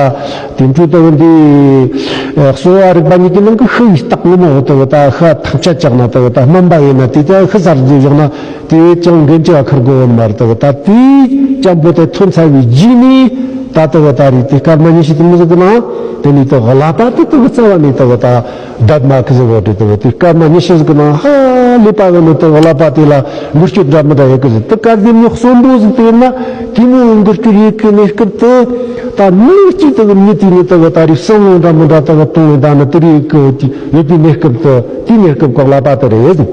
དེ་འཕྲོས་ལྟ་བུ་འདི་གསོ་བ་རིག་པ་གཉིས་ཀྱི་ནང་གི་ཤི་བའི་རྟགས་ངོ་མ་འོ་ལྟ་བུ་ད་ཤི་ཐག་ཆད་བཅག་ན་ལྟ་བུ་ད་སྨན་པ་ཡིན་ན་དེ་ལྟ་ཤི་ཚར་རྗེས་བཞག་ན་དེ་ཅང་འགན་ཆེ་བ་ཁུར་དགོས་བོ་མ་རེད། ལྟ་བུ་ད་དེའི་ཅང་པོ་དེ་ཐོན་ཚར་བའི་རྗེས་ནས་ད་ལྟ་བུ་ད་རེད། དེ་སྐར་མ་ཉི་ཤུ་དེ་མི་ཟིག་གི་ནང་དེ་ནས་ལྟ་བུ་ཀླད་པ་དེ་ལྟ་བུ་རྩ་བ་ནས་ལྟ་བུ་ད་བསྡད་མ་ཁི་ཟིག་གོ་དྲི་ལྟ་བུ་དེ་སྐར་མ་ཉི་ཤུ་ཟིག་གི་ནང་ཧ་ལས་པ་གི་ནི་ལྟ་བུ་ཀླད་པ་དེ་ལ་འགུལ་སྐྱོད་འདྲ་མི་འདྲ་ཡོད་གི་ཟིག་དེ་སྐར་དེ་ཉི་ཤུ་གསོན་པོ་ཟིག་དེ་ཡིན་ན་དེ་མོ་འགུལ་སྐྱོད་ཡོད་གི་གནས་སྐབས་དེ། ད་མི་གཅིག་དེ་གི་མྱི་དེ་ནི་ལྟ་བུ་ད་རེས་བསམ་བློ་འདྲ་མི་འདྲ་ལྟ་བུ་གཏོང་བའི་ད་ནི་དེ་རིགས་ཀྱི་ཡོད་པའི་གནས་སྐབས་དེ་དེའི་གནས་སྐབས་ཀྱི་ཀླད་པ་དེ་རེད།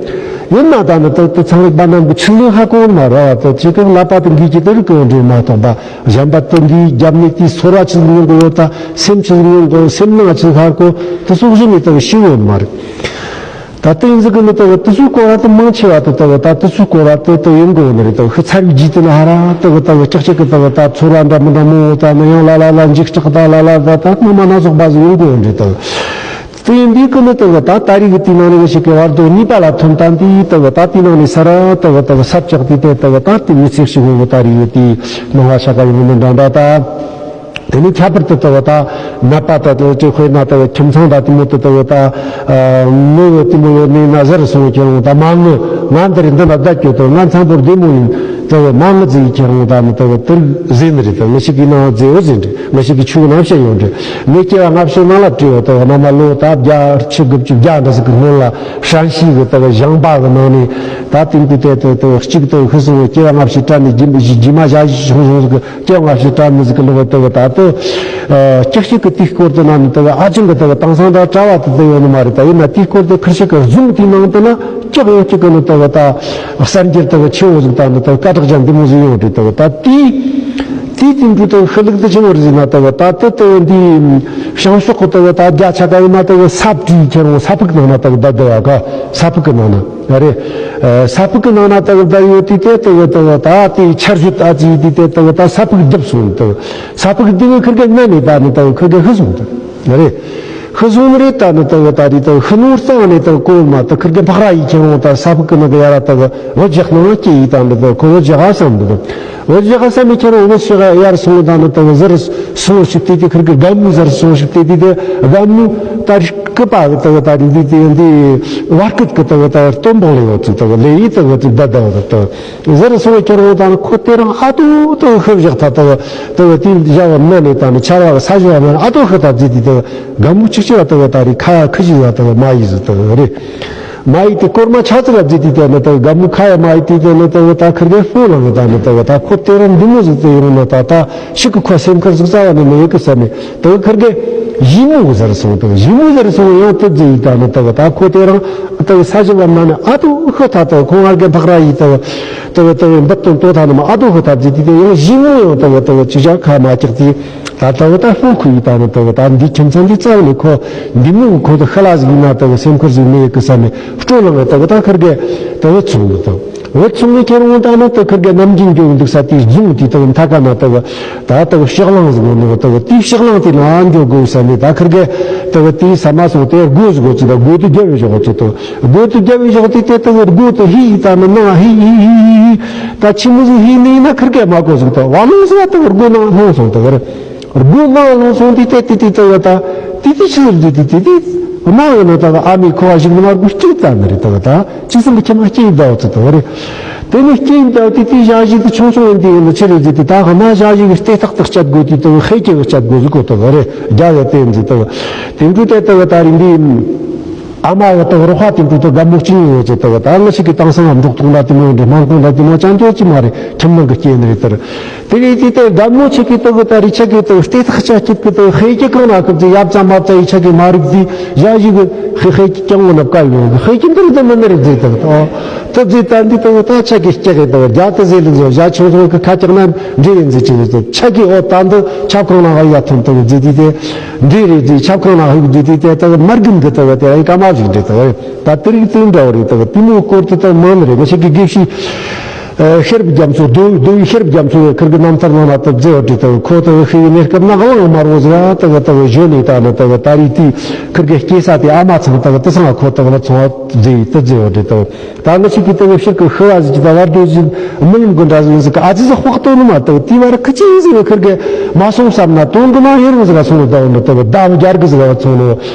ཡིན་ན་ད་ནི་ད་ད་ཚན་རིག་པ་རྣམས་ཀྱི་ཆི་ཟིག་ཧ་གོ་མ་ར་བ་དེ་ཆི་གི་ཀླད་པ་དེ་འགུལ་གྱི་དེ་རིགས་ཀྱི་འདྲེ་མ་གཏོགས་པ་གཞན་པ་དེ་འདིའི་རྒྱབ་ནས་དེའི་ཚོར་བ་ཆི་ཟིག་མྱོང་གི་ཡོད། ད་སེམས་ཆི་ཟིག་མྱོང་གི་ཡོད། སེམས་ནང་ཆི་ཟིག་ཧ་གོ་དེ་སོགས་ཞིག་ནས་ལྟ་བུ་ཤེས་ཡོད་མ་རེད། ད་ལྟ་ཡིན་ཟིག་གི་ནི་ལྟ་བུ་དེ་ཚོའི་སྐོར་བ་དེ་མང་ཆེ་བ་དེ་ལྟ་བུ་ད་དེ་ཚོའི་སྐོར་བ་དེ་ལྟ་ཡིན་དགོས་ནི་རེད། ལྟ་བུ་ཤི་ཚར་བའི་རྗེས་དེ་ན་ཧ་ར་ལྟ་བུ་ལྟ་བུ་ཀྱག་ཀྱག་གི་ལྟ་བུ་ད་ཚོར་བ་འདྲ་མི་འདྲ་མང་བོ་ད་ནི་ཡང་ལ་ལ་ལ་འཇིགས་སྐྲག་ད་ལ་ལ་ད་ད་སྣང་མ་སྣ་ཚོགས་པ་ཟིག་ཡིན་དགོས་ནི་རེད། ལྟ་བུ་དེ་ཡིན་དུས་གི་ནི་ལྟ་བུ་ད་ད་རེས་གི་དེའི་ནང་ནས་ཞིག་གི་བར་དོ་གཉིས་པ་ལ་ཐོན་ད་འདི་ལྟ་བུ་ད་དེའི་ནང་ནས་ས་ར་ལྟ་བུ་ལྟ་བུ་ས་བཅག་དེ་དེ་ལྟ་བུ་ད་དེ་མི་ཚེ་ཞིག་འོ་ད་རེས་གི་དེའི་སྣང་བ་ཤ་ཀ་ཡིན་ནི་འདྲ་འདྲ་ད། དེ་ནས་ཁྱད་པར་དུ་ལྟ་བུ་ད་ནད་པ་དང་དེ་ཅིག་དཔེར་ན་ལྟ་བུ་ཁྱིམ་ཚང་དང་དེ་མོ་དེ་ལྟ་བུ་ད་ནུ་བོ་དེ་མོ་ཡོད་ནས་ན་ཟེར་སོང་ཁྱེད་རང་ད་མ་ངུ་ང་འདིར་འདི་ན་བསྡད་རྒྱུ་དང་ང་འཚམ་པོར་བདེ་མོ་ཡིན་ དེ་བས་མ་ངུ་ཟེར་ཡི་ཁྱེད་རང་ད་ནི་དེ་བས་དེར་ཟེར་ནི་རེད། དེ་ངི་ཞིག་གི་ནང་ཟེར་བ་ཟེར་འདྲི། ངི་ཞིག་གི་ཆུ་ནང་བཤད་ཡོང་འདྲི། ངས་སྐྱེ་བ་སྔ་ཕྱི་ནང་ལ་བྲིས་བ། དེ་བས་ན་མ་ལོ་ད་བརྒྱ་ཕྱི་དགུ་བཅུ་བརྒྱ་འདྲ་ཟིག་གི་སྔོན་ལ་ཧྲན་ཤིས་གི་དེ་བས་ཞིང་པ་གི་ནང་ནས་ད་དེང་དུས་དེ་དེ་དེ་བས་གཅིག་དེ་བས་ཤི་སོང་བའི་སྐྱེ་བ་སྔ་ཕྱི་དྲན་ནས་རྒྱུ་རྒྱུ་མ་བྱ་ཞིག་བྱུང་བྱུང་ཟིག་གི་སྐྱེ་བ་སྔ་ཕྱི་དྲན་ནི་ཟིག་གི་ལོ་བ་དེ་བས་ད་དེ་ཨ་ཀྱག་ཞིག་གི་དེའི་སྐོར་དེ་ན་ནི་དེ་བས་ཨ་ཅང་གི་དེ་བས་དེང་སང་ད་གྲྭ་བ་དེ་དེ་ཡོད་ནི་མ་རེད། ད་ཡིན་ན་དེའི་སྐོར་དེ་ཁུར་ཞིག་གི་བཟུང་དེའི་ནང་དུ་ན། སྐྱག་ཡོང་གཅིག་གི་ནི་དེ་བ་ད་གསར་འགྱུར་དེ་བ་ཆེ་བོ་ཟིག་དང་ནི་དེ་བ་སྐད་གྲགས་ཅན་འདི་མོ་ཟིག་ཡོང་དུས་དེ་བ་ད་དེའི་དེའི་དེ་འདྲ་དེ་བ་ཤི་ལུགས་དེ་ཆེ་བོ་རེད་ཟེར་ན། དེ་བ་ད་དེ་དེ་བ་འདི་བྱང་ཕྱོགས་གི་དེ་བ་ད་རྒྱ་ཆ་ག་ཡིན་ན་དེ་བ་ས་བྲིས་ཁྱེར་འོང་། ས་ཕུག་ནང་ན་དེ་བ་བསྡད་བསྡད་ཡོད་ག་ས་ཕུག་གི་ནང་ན་རེད། ས་ཕུག་གི་ནང་ན་དེ་བ་བསྡད་ཡོད་དུས་དེ་དེ་བ་དེ་བ་ད་དེའི་ཆར་ཞོད་ཨ་ཙི་དུས་དེ་དེ་བ་ད་ས་ཕུག་རྒྱབ་སོང་། དེ་བ་ས་ཕུག་འདི་བ་ཁིར་གེ་ན་ནས་ད་ནི་དེ་བ་ཁིར་གེ་ཤི་སོང་། དེ་རེད། ཤི་སོང་ནི་རེད། ད་ནི་དེ་བ་ད་རེད། དེ་ཤི་ནོར་གཙང་ནས་དེ་གོ་མ་དེ་ཁིར་གི་འཕག་ར་ཡི་ཁྱེད་རང་ད་ས་ཕུག་གི་ནང་གི་ཡ་ར་དེ་བ་བུ་རྒྱག་ནང་སྐྱེ་ཡི་ད་ནི་དེ་ཁོ་བུ་རྒྱག་བསམ་འདུག་བུ་རྒྱག་བསམ་མི་ཁྱེད་རང་བུ་ཤི་ག་ཡར་སོང་ད་ནི་དེ་བ་ཟེར་སོང་ཞིག་དེ་དེ་ཁིར་གི་དགའ་མོ་ཟེར་སོང་ཞིག་དེ་དེ་དེ་དགའ་མོ་ད་རིག་གི་པ་གི་དེ་བ་ད་རེད། འདི་དེ་འདི་བར་སྐད་གི་དེ་བ་ད་སྟོན་པོ་ལས་ཡོད་ཚུལ་དེ་བ་ལས་ཡི་དེ་བ་ཚུལ་ད་ད་བ་དེ་བ། ཟེར་སོང་ཁྱེད་རང་དང་ཁོ་དེ་རང་ཨ་ཏུ་ཏུ་ཤི་བཞག་ཐ་དུ་དུ་དེ་བཞག་བ་མ་ནས་དང་ནི་ཆར་བ་ས་ཞོ་བ་མ་ཨ་ཏུ་ཤི་ཐ་བརྫིས་ཏེ་དུ་དགའ་མོ་ཆུ་ཆུ་བ་དུ་ད་རི་ཁ་ཡ་ཁུ་ཞི་བ་དུ་མ་ཡི་ཟི་དུ་རེད། མ་ཡི་དེ་སྐོར་མ་ཆ་ཚུ་བ་བརྫིས་ཏེ་དེ་ནི་དུ་དགའ་མོ་ཁ་ཡ་མ་ཡི་དེ་དེ་ནི་དུ་ད་ཁིར་གེ་ཧྥུ་ལང་ད་ནི་དུ་ད་ཁོ་དེ་རང་འདི་མོ་ཟི་དུ་ཡོང་ན་ད་ད་ཤི་ཀི་ཁོ་སེམས་ཁར་ཟི་ཙ་བ་ནི་མི་ཡི་ཀི་ས་ནི་དུ་ཁིར་གེ་ཞི་མོ་ཟེར་སོང་དུ་ཞི་མོ་ཟེར་སོང་ཡང་དུ་བརྫིས་ཡི་ད་ནི་དུ་ད་ཁོ་དེ་རང་དེ་བས་ས་ཞིང་བ་མ་ནི་ཨ་ཏུ་ཤི་ཐ་དེ་བས་ཁོང་ཨར་གེ་འཕག་ར་ཡི་དེ་བས་དེ་བས་དེ་བས་འབུ་དང་ལྟོ་ཐ་ནི་མ་ཨ་ཏུ་ཤི་ཐ་བརྫིས་ཏེ་དེ་ཡང་ཞི་མོ་ཡང་དེ་བས་དེ་བས་ཅི་བྱ་ཁ་མ་ཀྱག་དེ་ད་དེ་བས་ད་ཧྥུ་ཁུ་ཡི་ད་ནི་དེ་བས་ད་འདི་ཁྱིམ་ཚང་འདི་རྩ་བ་ནས་ཁོ་འདི་མོ་ཁོ་དེ་ཤི་ལ་ཟིག་ཡིན་ན་དེ་བས་སེམས་ཁུར་ཟིག་མེད་ཀི་ས་ནས་སྤྲོ་ལངས་དེ་བས་ད་ཁིར་གེ་དེ་བས་ཚུང་གི་དེ་བས། འུ་ཚོ་ངས་ཁྱེད་རང་ད་ནི་དུ་ཁིར་གེ་ནམ་རྒྱུན་འགྱོ་གི་འདུག་ས་དེའི་རྫོང་དེའི་དུ་མཐའ་ཁ་ན་དུ་ད་དུ་ཕྱག་གླང་ཟིག་ཡོད་ནོ་དུ་དེའི་ཕྱག་གླང་དེ་ན་འགྱོ་དགོས་ས་ནི་ད་ཁིར་གེ་དུ་དེའི་ས་མ་སོང་དེ་སྒོ་ཟིག་གོ་ཚུ་ད་སྒོ་དེ་རྒྱབ་བའི་ཞོག་ཚུ་དུ་སྒོ་དེ་རྒྱབ་བའི་ཞོག་དེ་དེ་དུ་སྒོ་དུ་ཧི་ཧི་ད་ནི་ནང་ཧི་ཧི་ཧི་ཧི་ད་ཆི་མོ་ཟིག་ཧི་ནི་ན་ཁིར་གེ་མ་གོ་ཟིག་དུ་བ་ལོང་ཟིག་དུ་སྒོ་ནང་ལྷུང་སོང་དུ་རེད། སྒོ་ནང་ལྷུང་སོང་དུས་དེ་དེ་དེ་ལྟ་བུ་ད་དེ་དེ་ཆི་ཟེར་དུས་དེ་དེ་དེ་མ་ཡོད་ན་ད་ཨ་མའི་ཁུ་བ་ཞིག་ནི་མར་སྒོ་གཅིག་ཙམ་ནི་རེད། ལྟ་བུ་ད་ཅི་སེམས་ཁྱིམ་ན་སྐྱེས་ཡིན་ད་བ་ཚོ་ལྟ་བུ་རེད། དེ་ནས་སྐྱེས་ཡིན་ད་བ་དེ་དེ་ཞག་ཞིག་དེ་ཆུང་ཆུང་ཡིན་དེ་ཡིན་ན་ཆི་རེད་ཟེར་དུས་ད་ཧ་ན་ཞག་ཞིག་གི་ལྟེ་ཐག་ཏུ་བསྐྱལ་དགོས་དུས་ལྟ་བུ་ཧེ་ཀྱི་བསྐྱལ་དགོས་ཟིག་གོ་ལྟ་བུ་རེད། རྒྱ་ཡོད་དེ་ཡིན་ཟིག་ལྟ་བུ་དེ་འདྲ་དེ་ལྟ་བུ་ད་རིང་འདི། ཨ་མ་ཡོད་དོ་རོགས་ཧ་དེ་འདྲ་དོ་དགའ་མོ་ཅི་ཡོད་ཚེ་དོ་ད་ང་ཞིག་གི་དེང་སང་འབྲོག་ཐོག་འདྲ་དེ་མོ་འདྲ་སྨན་ཁང་འདྲ་དེ་མོ་ཅང་ཅོ་ཅི་མ་རེད། ཁྱིམ་ནང་གི་སྐྱེས་ནི་རེད་དར། དེ་རེད་དེ་དེ་དགའ་མོ་ཆེ་གི་དོ་གི་ད་རི་ཆ་གི་དོ་ལྟེ་ཐག་ཆ་སྐྱིད་གི་དོ་ཧེ་ཀྱི་གང་ན་ཁབ་ཚེ་ཡབ་ཙམ་མ་ཙ་ཡི་ཆ་གི་མ་རིག་ཚེ་ཡ་ཞིག་གི་ཧེ་ཧེ་ཀྱི་ཀྱང་ངོ་ནབ་ཀ་ཡོད་གི་ཧེ་ཀྱི་འདིར་དེ་མི་ནི་རེད་ཚེ་དོ་དོ་དེ་ཚེ་ད་འདི་དོ་ད་ཆ་གི་སྐྱེ་གི་དོ་རྒྱ་དེ་ཟེ་ལི་ཟོ་ཡ་ཆུང་ཆུང་གི་ཁ་ཀྱག་ན་འདྲེ་ཡིན་ཚེ་ཆི་ཡོད་དོ་ཆ་གི་འོ་ད་འདི་ཆབ་ཁང་ན་ཧ་ཡ་ཐོན་དོ་ཚེ་དེ་དེ། འདྲེ་རེད་ཟེར་ཆབ་ཁང་ནང་ཧུག་འདུག་དུས་དེ་ལྟ་བུ་མར་གིན་གི་ལྟ་བུ་དེ་ར་ཡི་ཀ་མ་ཞིག་འདྲེ་ལྟ་བུ་རེད། ད་དེ་རིགས་དེ་འདྲ་བ་རེད། ལྟ་བུ་དེ་མོ་སྐོར་དུ་ལྟ་བུ་མང་ནི་རེད། ང་ཞིག་གི་དགེ་བཤེས་ཤེར་བུ་རྒྱ་མཚོ་རྡོ་རྡོ་བའི་ཤེར་བུ་རྒྱ་མཚོ་ཡང་ཁིར་གི་རྣམ་ཐར་ནང་ལ་ལྟ་བུ་མཛད་བ་རེད། ལྟ་བུ་ཁོ་ལྟ་བུ་ཤི་བའི་གནས་སྐབས་ན་གླང་དམར་བོ་ཟེར་ལྟ་བུ་ལྟ་བུ་བཞོན་ནས་ད་ནི་ལྟ་བུ་ད་རེས་དེ་ཁིར་གི་སྐྱེས་ས་དེ་ཨ་མ་ཚང་ལྟ་བུ་དེ་ཚང་ལ་ཁོ་ལྟ་བུ་ལ་ཚོང་བ་མཛད་ཡི་ལྟ་མཛད་བ་རེད། ལྟ་བུ། ད་ང་ཞིག་གིས་དེ་བས་ཕྱིར་གི་ཤི་བ་ཟིག་གི་ད་བར་དོ་བཞིན་མི་ཡིན་གི་འདྲ་ཟིག་ཡིན་ཟིག་གི་ཨ་ཙི་ཟིག་དཔག་ཏོ་ནི་མ་ལྟ་བུ་དེ་བར་ཁི་ཅི་ཟིག་གི་ཁིར་གི་མ་སོང་བསམ་ན་དོན་གི་ན་ཡུན་རིང་ཟིག་ག་སོང་ནི་ལྟ་བུ་འདི་ལྟ་བུ་ཟླ་བ་བརྒྱད་གི་ཟིག་ག་སོང་ནི་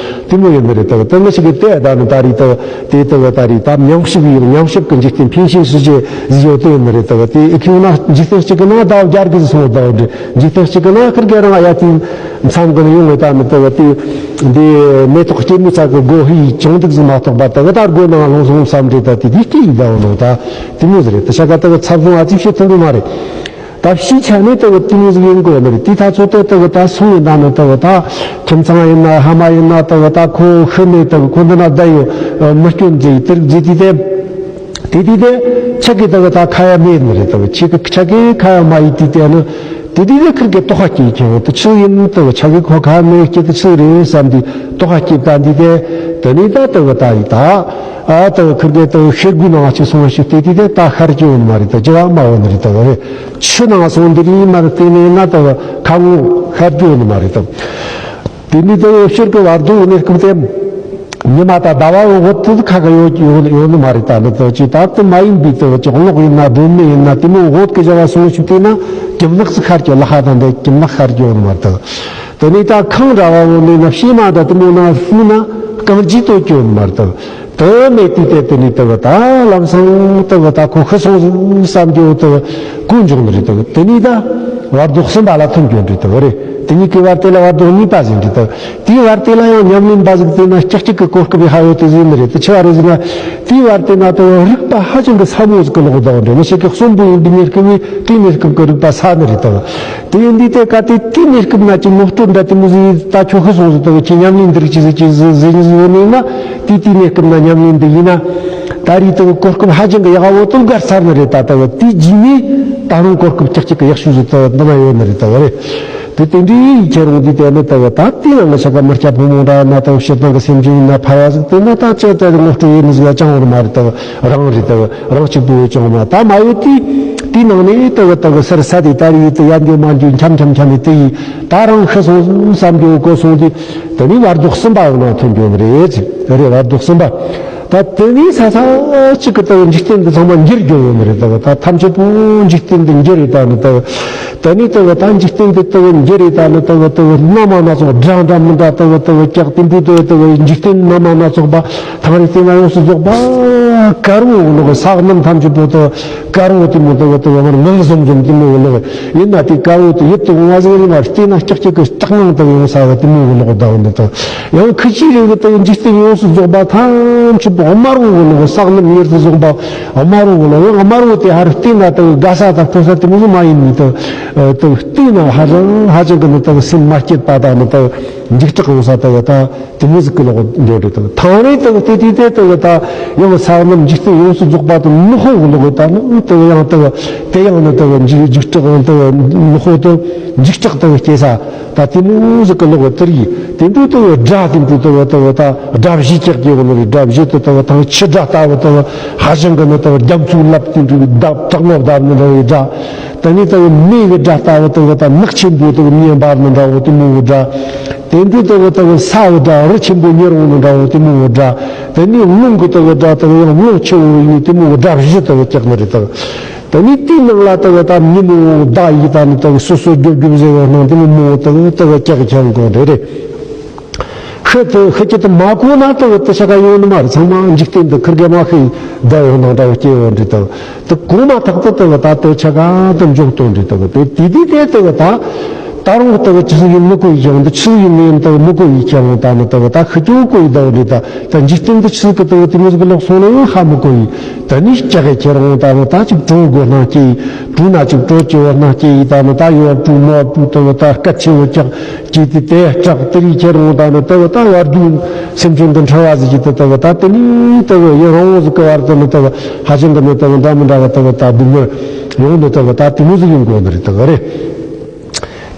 དེ་མོ་ཡིན་ནི་རེད། ལྟ་བུ་དེ་ང་ཞིག་གིས་དེ་ད་ནི་ད་རེས་ལྟ་བུ་དེ་ལྟ་བུ་ད་རེས་ད་ཉམས་ཞིབ་ཡིན། ཉམས་ཞིབ་གི་འཇིག་རྟེན་ཕན་ཤེས་སུ་ཅེ་ཟིག་ཡོད་དེ་ཡིན་ནི་རེད། ལྟ་བུ་དེ་ཨི་ཁྱུང་ན་འཇིག་རྟེན་གཅིག་གི་ན་ཟླ་བ་བརྒྱད་གི་ཟིག་སོང་ནི་ལྟ་བུ་འདྲ་འཇིག་རྟེན་གཅིག་གི་ན་ཁིར་གི་རང་ཡ་དེ། མཚམས་ཀྱི་ནི་ཡོང་བའི་ད་ནི་ལྟ་བུ་དེ་འདི་མེ་ཏོག་སྐྱེད་མོས་ཚལ་གྱི་སྒོ་ཧི་ཅང་འདུག་ཟིག་མ་གཏོགས་པ་ལྟ་བུ་ད་སྒོ་ནང་ལྷུང་སོང་བསམ་རེད། ད་དེ་དེ་སྐྱེ་ཡི་ད་འོ་ནོ་ད་དེ་མོ་ཟིག་རེད། ད་ཤ་ཀ་ལྟ་བུ་ཚབ་བཟུང་ཨ་ཙི་བྱེད་ཐུབ་ནི་མ་རེད། ད་ཕྱིའི་ཆ་ནས་ལྟ་བུ་དེ་མོ་ཟིག་ཡིན་དགོས་ནི་རེད། དེ་ད་ཚོ་དེ་ལྟ་བུ་ད་སོང་ཡིན་ད་ནི་ལྟ་བུ་ད་ཁྱིམ་ཚང་ཡིན་ན་ཕ་མ་ཡིན་ན་ལྟ་བུ་ད་ཁོ་ཤི་ནས་ལྟ་བུ་ཁོ་འདི་ན་བསྡད་ཡོད་མི་སྐྱོན་མཛད་ཡི་དེར་མཛད་དེ་དེ། དེ་དུས་དེ་ཆ་གི་ལྟ་བུ་ད་ཁ་ཡ་མེད་ནི་རེད། ལྟ་བུ་ཆི་གི་ཆ་གི་ཁ་ཡ་མ་ཡི་དུས་དེ་ནི་དེ་དུས་དེ་ཁིར་གི་ལྟོགས་ཁ་སྐྱེ་ཁྱེད་དུ་ཆི་ཡིན་ནི་ལྟ་བུ་ཆ་གི་ཁོ་ཁ་མེད་སྐྱེ་དུ་ཆི་རེད་བསམ་དུས་ལྟོགས་ཁ་སྐྱེ་ད་འདི་དེ་དེ་ནི་ད་ལྟ་བུ་ད་ཡི་ད་ཨ་ལྟ་བུ་ཁིར་གི་ལྟ་བུ་ཤེར་དགུའི་ནང་ཅིག་སོང་བ་ཞིག་དེ་དུས་དེ་ད་ཤར་སྐྱེ་འོ་ནི་མ་རེད། ད་ཅི་ར་མ་འོ་ནི་རེད། ལྟ་བུ་རེད་ཆུ་ནང་སོང་འདི་རིང་མ་རེད། དེ་ནས་ན་ལྟ་བུ་ཁ་ངོ་ཤར་སྐྱེ་འོ་ནི་མ་རེད། ལྟ་བུ། དེ་ནས་དེ་ཕྱིར་གི་བར་དོ་གནས་སྐབས་དེ། ཉི་མ་དང་ཟླ་བ་འོད་དེ་ཁ་ག་ཡོད་ཡོད་ཡོད་ནི་མ་རེད། ད་ནི་དེ་ཅི་ད་དེ་མ་ཡིན་པའི་དེ་ཅི་གློག་ཡིན་ན་སྒྲོན་མེ་ཡིན་ན་དེ་མོ་འོད་གི་བྱ་བ་སོང་ཞིག་དེ་ན་གྱིམ་ལག་ཅིག་ཤར་གྱི་ལ་ཧ་དང་དེ་གྱིམ་ལག་ཤར་གྱི་ཡོད་ནི་མ་རེད། དེ་ནས་ད་ཁང་འདྲ་བ་འོ་ནི་ན་བྱེ་མ་དང་དེ་མོ་ན་ཧུ་ན་རྐང་རྗེས་དོ་གྱི་ཡོད་ནི་མ་རེད། དེ་མེད་དུས་དེ་དེ་ནས་དེ་གི་ད་ལམ་སང་དེ་གི་ད་ཁོ་ཤི་སོང་ཟིག་བསམ་རྒྱུ་དེ་གི་གོ་འཇོག་ནི་རེད། དེ་གི་དེ་ནས་ད་བར་དོ་གསུམ་པ་ལ་ཐོན་རྒྱུ་རེད། དེ་གི་རེད། དེ་གཉིས་ཀྱི་བར་དེ་ལ་བར་དོ་གཉིས་པ་ཟིག་རེད། དེ་གི་དེའི་བར་དེ་ལ་ཡང་ཉམས་ལེན་པ་ཟིག་དེ་ན་ཀྱག་ཀྱག་གི་གོ་སྐབས་ཧ་ཡོད་དེ་ཟིག་ནི་རེད། དེ་ཆི་བ་རེད་ཟེར་ན། དེའི་བར་དེ་ན་དེ་གི་རིག་པ་ཧ་ཅང་གི་ཟབ་མོ་ཟིག་གི་ལོག་ད་འདྲ། མི་ཞིག་གི་གསོན་པོ་ཡིན་པའི་གནས་སྐབས་ནས་དེའི་གནས་སྐབས་ཀྱི་རིག་པ་ཟབ་ནི་རེད། དེ་གི་དེ་ཡིན་དུས་དེ་ག་དེ་དེའི་གནས་སྐབས་ན་ཅི་ངོ་སྤྲོད་འདྲ་དེ་མོ་ཟིག་ད་ཁྱོད་ཤི་སོང་ཟིག་དེ་གི་ཁྱེད་ཉམས་ལེན་འདི་རིགས་ཅི་ཟིག་ཅི་ཟིག་ཟེར་ནི་ཟིག་ཡོད་ནི་ན། དེ་དེའི་གནས་སྐབས་ན་ཉམས་ལེན་འདི་ཡིན་ན། ད་རེས་དེ་གི་གོ་སྐབས་ཧ་ཅང་གི་ཡག་བོ་དེ་བརྒལ་ཚར་ནི་རེད། ད་དེ་གི་དེའི་རྗེས་ནས་ད་རུང་གོ་སྐབས་ཀྱག་ཀྱག་གི་ཡག་ཤོས་ཟིག་དེ་གི་འདི་ན་ཡོད་ནི་རེད། དེ་གི་རེད། དེ་དེ་འདྲའི་ཁྱེད་རང་འདི་དེ་ནི་དེ་གི་ད་དེ་ཡང་ང་ཆ་ག་མི་སྐྱ་ཕོ་མོ་འདྲ་ན་དེ་གི་སྤྱིར་བཏང་གི་སེམས་ཅན་ཡིན་ན་ཕལ་བ་ཟིག་དེ་ན་ད་ཅི་ལྟར་ངོ་སྤྲོད་ཡེད་ནི་ཟིག་ཡ་ཅང་ཡོད་ནི་མ་རེད། དེ་གི་རང་རེད། དེ་གི་རང་གཅིག་པུ་ཡོད་ཅང་མ་ད་མ་ཡོད་དེ། དེའི་ནང་ནས་དེ་གི་དེ་གི་སར་ས་དེ་ད་རེས་དེ་ཡར་འགྱོ་མར་འགྱོ་འཁྱམ་འཁྱམ་འཁྱམ་ནས་དེ་ཡིས་ད་རང་ཤི་སོང་བསམ་རྒྱུ་གོ་སོང་དུས། དེ་ནས་བར་དོ་གསུམ་པ་ཡོང་ན་ཐོན་རྒྱུ་ནི་རེད། རེད། བར་དོ་གསུམ་པ། ད་དེ་ནས་ས་ས་གཅིག་གི་དེ་གི་འཇིག་རྟེན་འདི་ཚང་མ་འགྱུར་རྒྱུ་ཡོད་ནི་རེད། དེ་གི་ད་ཐམས་ཅད་པོ་འཇིག་རྟེན་འདི་འགྱུར་རེད། ད་ནི་དེ་གི་དེ་ནས་དེ་གི་ད་འཇིག་རྟེན་འདི་དེ་གི་འགྱུར་རེད། ད་ནི་དེ་གི་དེ་གི་སྣ་མ་སྣ་ཚོགས་འདྲ་འདྲ་མི་འདྲ་དེ་གི་དེ་གི་ཀྱག་དེ་འདྲ་དེ་གི་དེ་གི་འཇིག་རྟེན་སྣ་མ་སྣ་ཚོགས་པ་ཐང་རེ་སྟེང་ན་ཡོངས་སུ་རྫོགས་པ་དཀར་བོ་ནོ་གི་ས་གནམ་ཐམས་ཅད་པོ་དེ་གི་དཀར་བོ་དེ་མོ་དེ་གི་དེ་གི་མར་ངང་ཟོམ་ཟོམ་དེ་མོ་ནོ་གི་ཡིན་ན། དེ་དཀར་བོ་དེ་ཡིད་དུ་འོང་བ་ཟིག་ཡིན་ན་བལྟས་ན་ཀྱག་ཀྱག་གི་སྟག་ངང་དེ་གི་ཡོང་ས་གི་དེ་མོ་གི་ནོ་གི་ཟླ་བོ་འདི་དང་། ཡང་ཁི་ཅི་རེ་གི་དེ་གི་འཇིག་རྟེན་ཡོངས་སུ་རྫོགས་པ་ཐམས་ཅད་པོ་དམར་བོ་གི་ནོ་གི་ས་གནམ་ཡོངས་སུ་རྫོགས་པ་དམར་བོ་གི་ནོ་གི་དམར་བོ་དེ་ཧར་བལྟས་ན་དེ་གི་དགའ་ས་དང་སྤྲོ་ས་དེ་མོ་ཟིག་མ་ཡིན་ནི་དེ་གི་དེ་གི་བལྟས་ན་ཧ་ཅང་ཧ་ཅང་གི་ནི་དེ་གི་སེམས་མ་སྐྱིད་པ་དང་ནི་དེ་གི་འཇིགས་སྐྲག་ཡོང་ས་དེ་གི་ད། དེ་མོ་ཟིག་གི་ལོག་འགྲོ་རེད་དང་། ཐང་རེ་དེ་གི་དེ་དུས་དེ་དེ་གི་ད་ཡང་ས་གནམ་འཇིག་རྟེན་ཡོངས་སུ་རྫོགས་པ་དེ་ནུ་ཧོ་གི་ལོག་གི་ད་ནི་དེ་གི་ཡང་དེ་གི་དེ་ཡང་ནི་དེ་གི་འཇིགས་འཇིགས་སྐྲག་དེ་གི་ནུ་ཧོ་དེ་འཇིགས་སྐྲག་དེ་གི་སྐྱེ་ས་ད་དེ་མོ་ཟིག་གི་ལོག་གི་དེ་རེད། དེ་འདྲ་དེ་གི་དགྲ་དེ་འདྲ་དེ་གི་དེ་གི་ད་དགྲ་བཞི་ཀྱག་ཀྱག་གི་ལོག་རེད། དགྲ་བཞི་དེ་དེ་གི་ཐང་ཆུ་དགྲ་ལྟ་བུ་དེ་གི་ཧ་ཅང་གི་ནི་དེ་གི་རྒྱ་མཚོའི་རླབས་དེ་འདྲ་གི་བརྡབ་དྲག་མོ་བརྡབ་ནི་འདྲ་བའི་དགྲ། དེ་ནས་དེ་གི་མེ་གི་དགྲ་ལྟ་བུ་དེ་གི་ད་ནག་ཆེན་པོ་དེ་གི་མེ་འབར་ནི་འདྲ་བོ་དེ་མོ་གི་དགྲ། དེ་འདྲ་དེ་གི་དེ་གི་ས་གི་དགྲ་རི་ཆེན་པོ་ཉེ་རུ་འོང་ནི་འདྲ་བོ་དེ་མོ་གི་དགྲ། དེ་ནས་རླུང་གི་དེ་གི་དགྲ་དེ་གི་ཡང་རླུང་ཆེ་བོ་ཡིན་ནི་དེ་མོ་གི་དགྲ་བཞི་དེ་གི་ཀྱག་ནི་རེད་དང་། དེ་ནས་དེའི་ནང་ལ་དེ་གི་ད་ཉིན་མོ་ཟླ་ཡི་ད་ནི་དེ་གི་སོ་སོ་རྒྱོབ་རྒྱོབ་ཟེར་བ་ནང་དེ་མོ་མོ་དེ་གི་དེ་གི་ཀྱག་ཀྱག་གོ་རེད་རེད། ཤི་དེ་ཤི་ཀྱི་དེ་མ་གོ་ན་དེ་གི་དེ་ཆ་ག་ཡོང་ནི་མ་རེད། ཚང་མ་འཇིག་རྟེན་འདི་ཁིར་གེ་མ་ཤི་བསྡད་ཡོང་ནང་འདྲ་བོ་སྐྱེ་བོ་འདྲི་དེ་གི། དེ་གོང་མ་ཐག་ཏུ་དེ་གི་ད་དེ་ཆ་ག་དེ་འཇོག་གཏོང་འདྲི་དེ་གི་དེ་དེ་དེ་དེ་དེ་གི་ད་ད་རུང་དེ་གི་ཅི་ཟིག་ཡིན་མི་གོ་ཡི་ཀྱང་འདི་ཆི་ཟིག་ཡིན་མིན་དེ་གི་མི་གོ་ཡི་ཀྱང་ད་ནི་དེ་གི་ད་ཤི་ཀྱང་གོ་ཡི་ད་འདྲི་ད་ད་འཇིག་རྟེན་འདི་ཆི་ཟིག་གི་དེ་གི་དེ་མོ་ཟིག་གི་ལོག་སོང་ན་ཡང་ཧ་མི་གོ་ཡི། དེ་ནས་ཀྱག་གི་ཁྱེར་འོང་ད་ནི་ད་ཅིག་བྲོ་དགོས་སྣང་སྐྱེ་ཡི། བྲོ་ན་ཅིག་བྲོ་སྐྱེ་བོ་སྣང་སྐྱེ་ཡི་ད་ནི་ད་ཡོ་བྲོ་མོ་བྲོ་དེ་གི་ད་སྐད་ཆེ་བོ་ཀྱག་ཀྱི་དེ་དེ་སྐྲག་དེ་རིགས་ཁྱེར་འོང་ད་ནི་དེ་གི་ད་བར་དུ་སེམས་ཅན་འདི་འཁྲུལ་བ་ཟིག་གི་དེ་དེ་གི་ད་དེ་ནི་དེ་གི་ཡུན་རིང་བོ་ཟིག་གི་བར་དུ་ནི་དེ་གི་ཧ་ཅང་གི་ནི་དེ་གི་འདྲ་མི་འདྲ་གི་དེ་གི་ད་སྡུག་བསྔལ་ཡོང་ནི་དེ་གི་ད་དེ་མོ་ཟིག་ཡོང་དགོས་ནི་རེད། དེ་གི་རེད།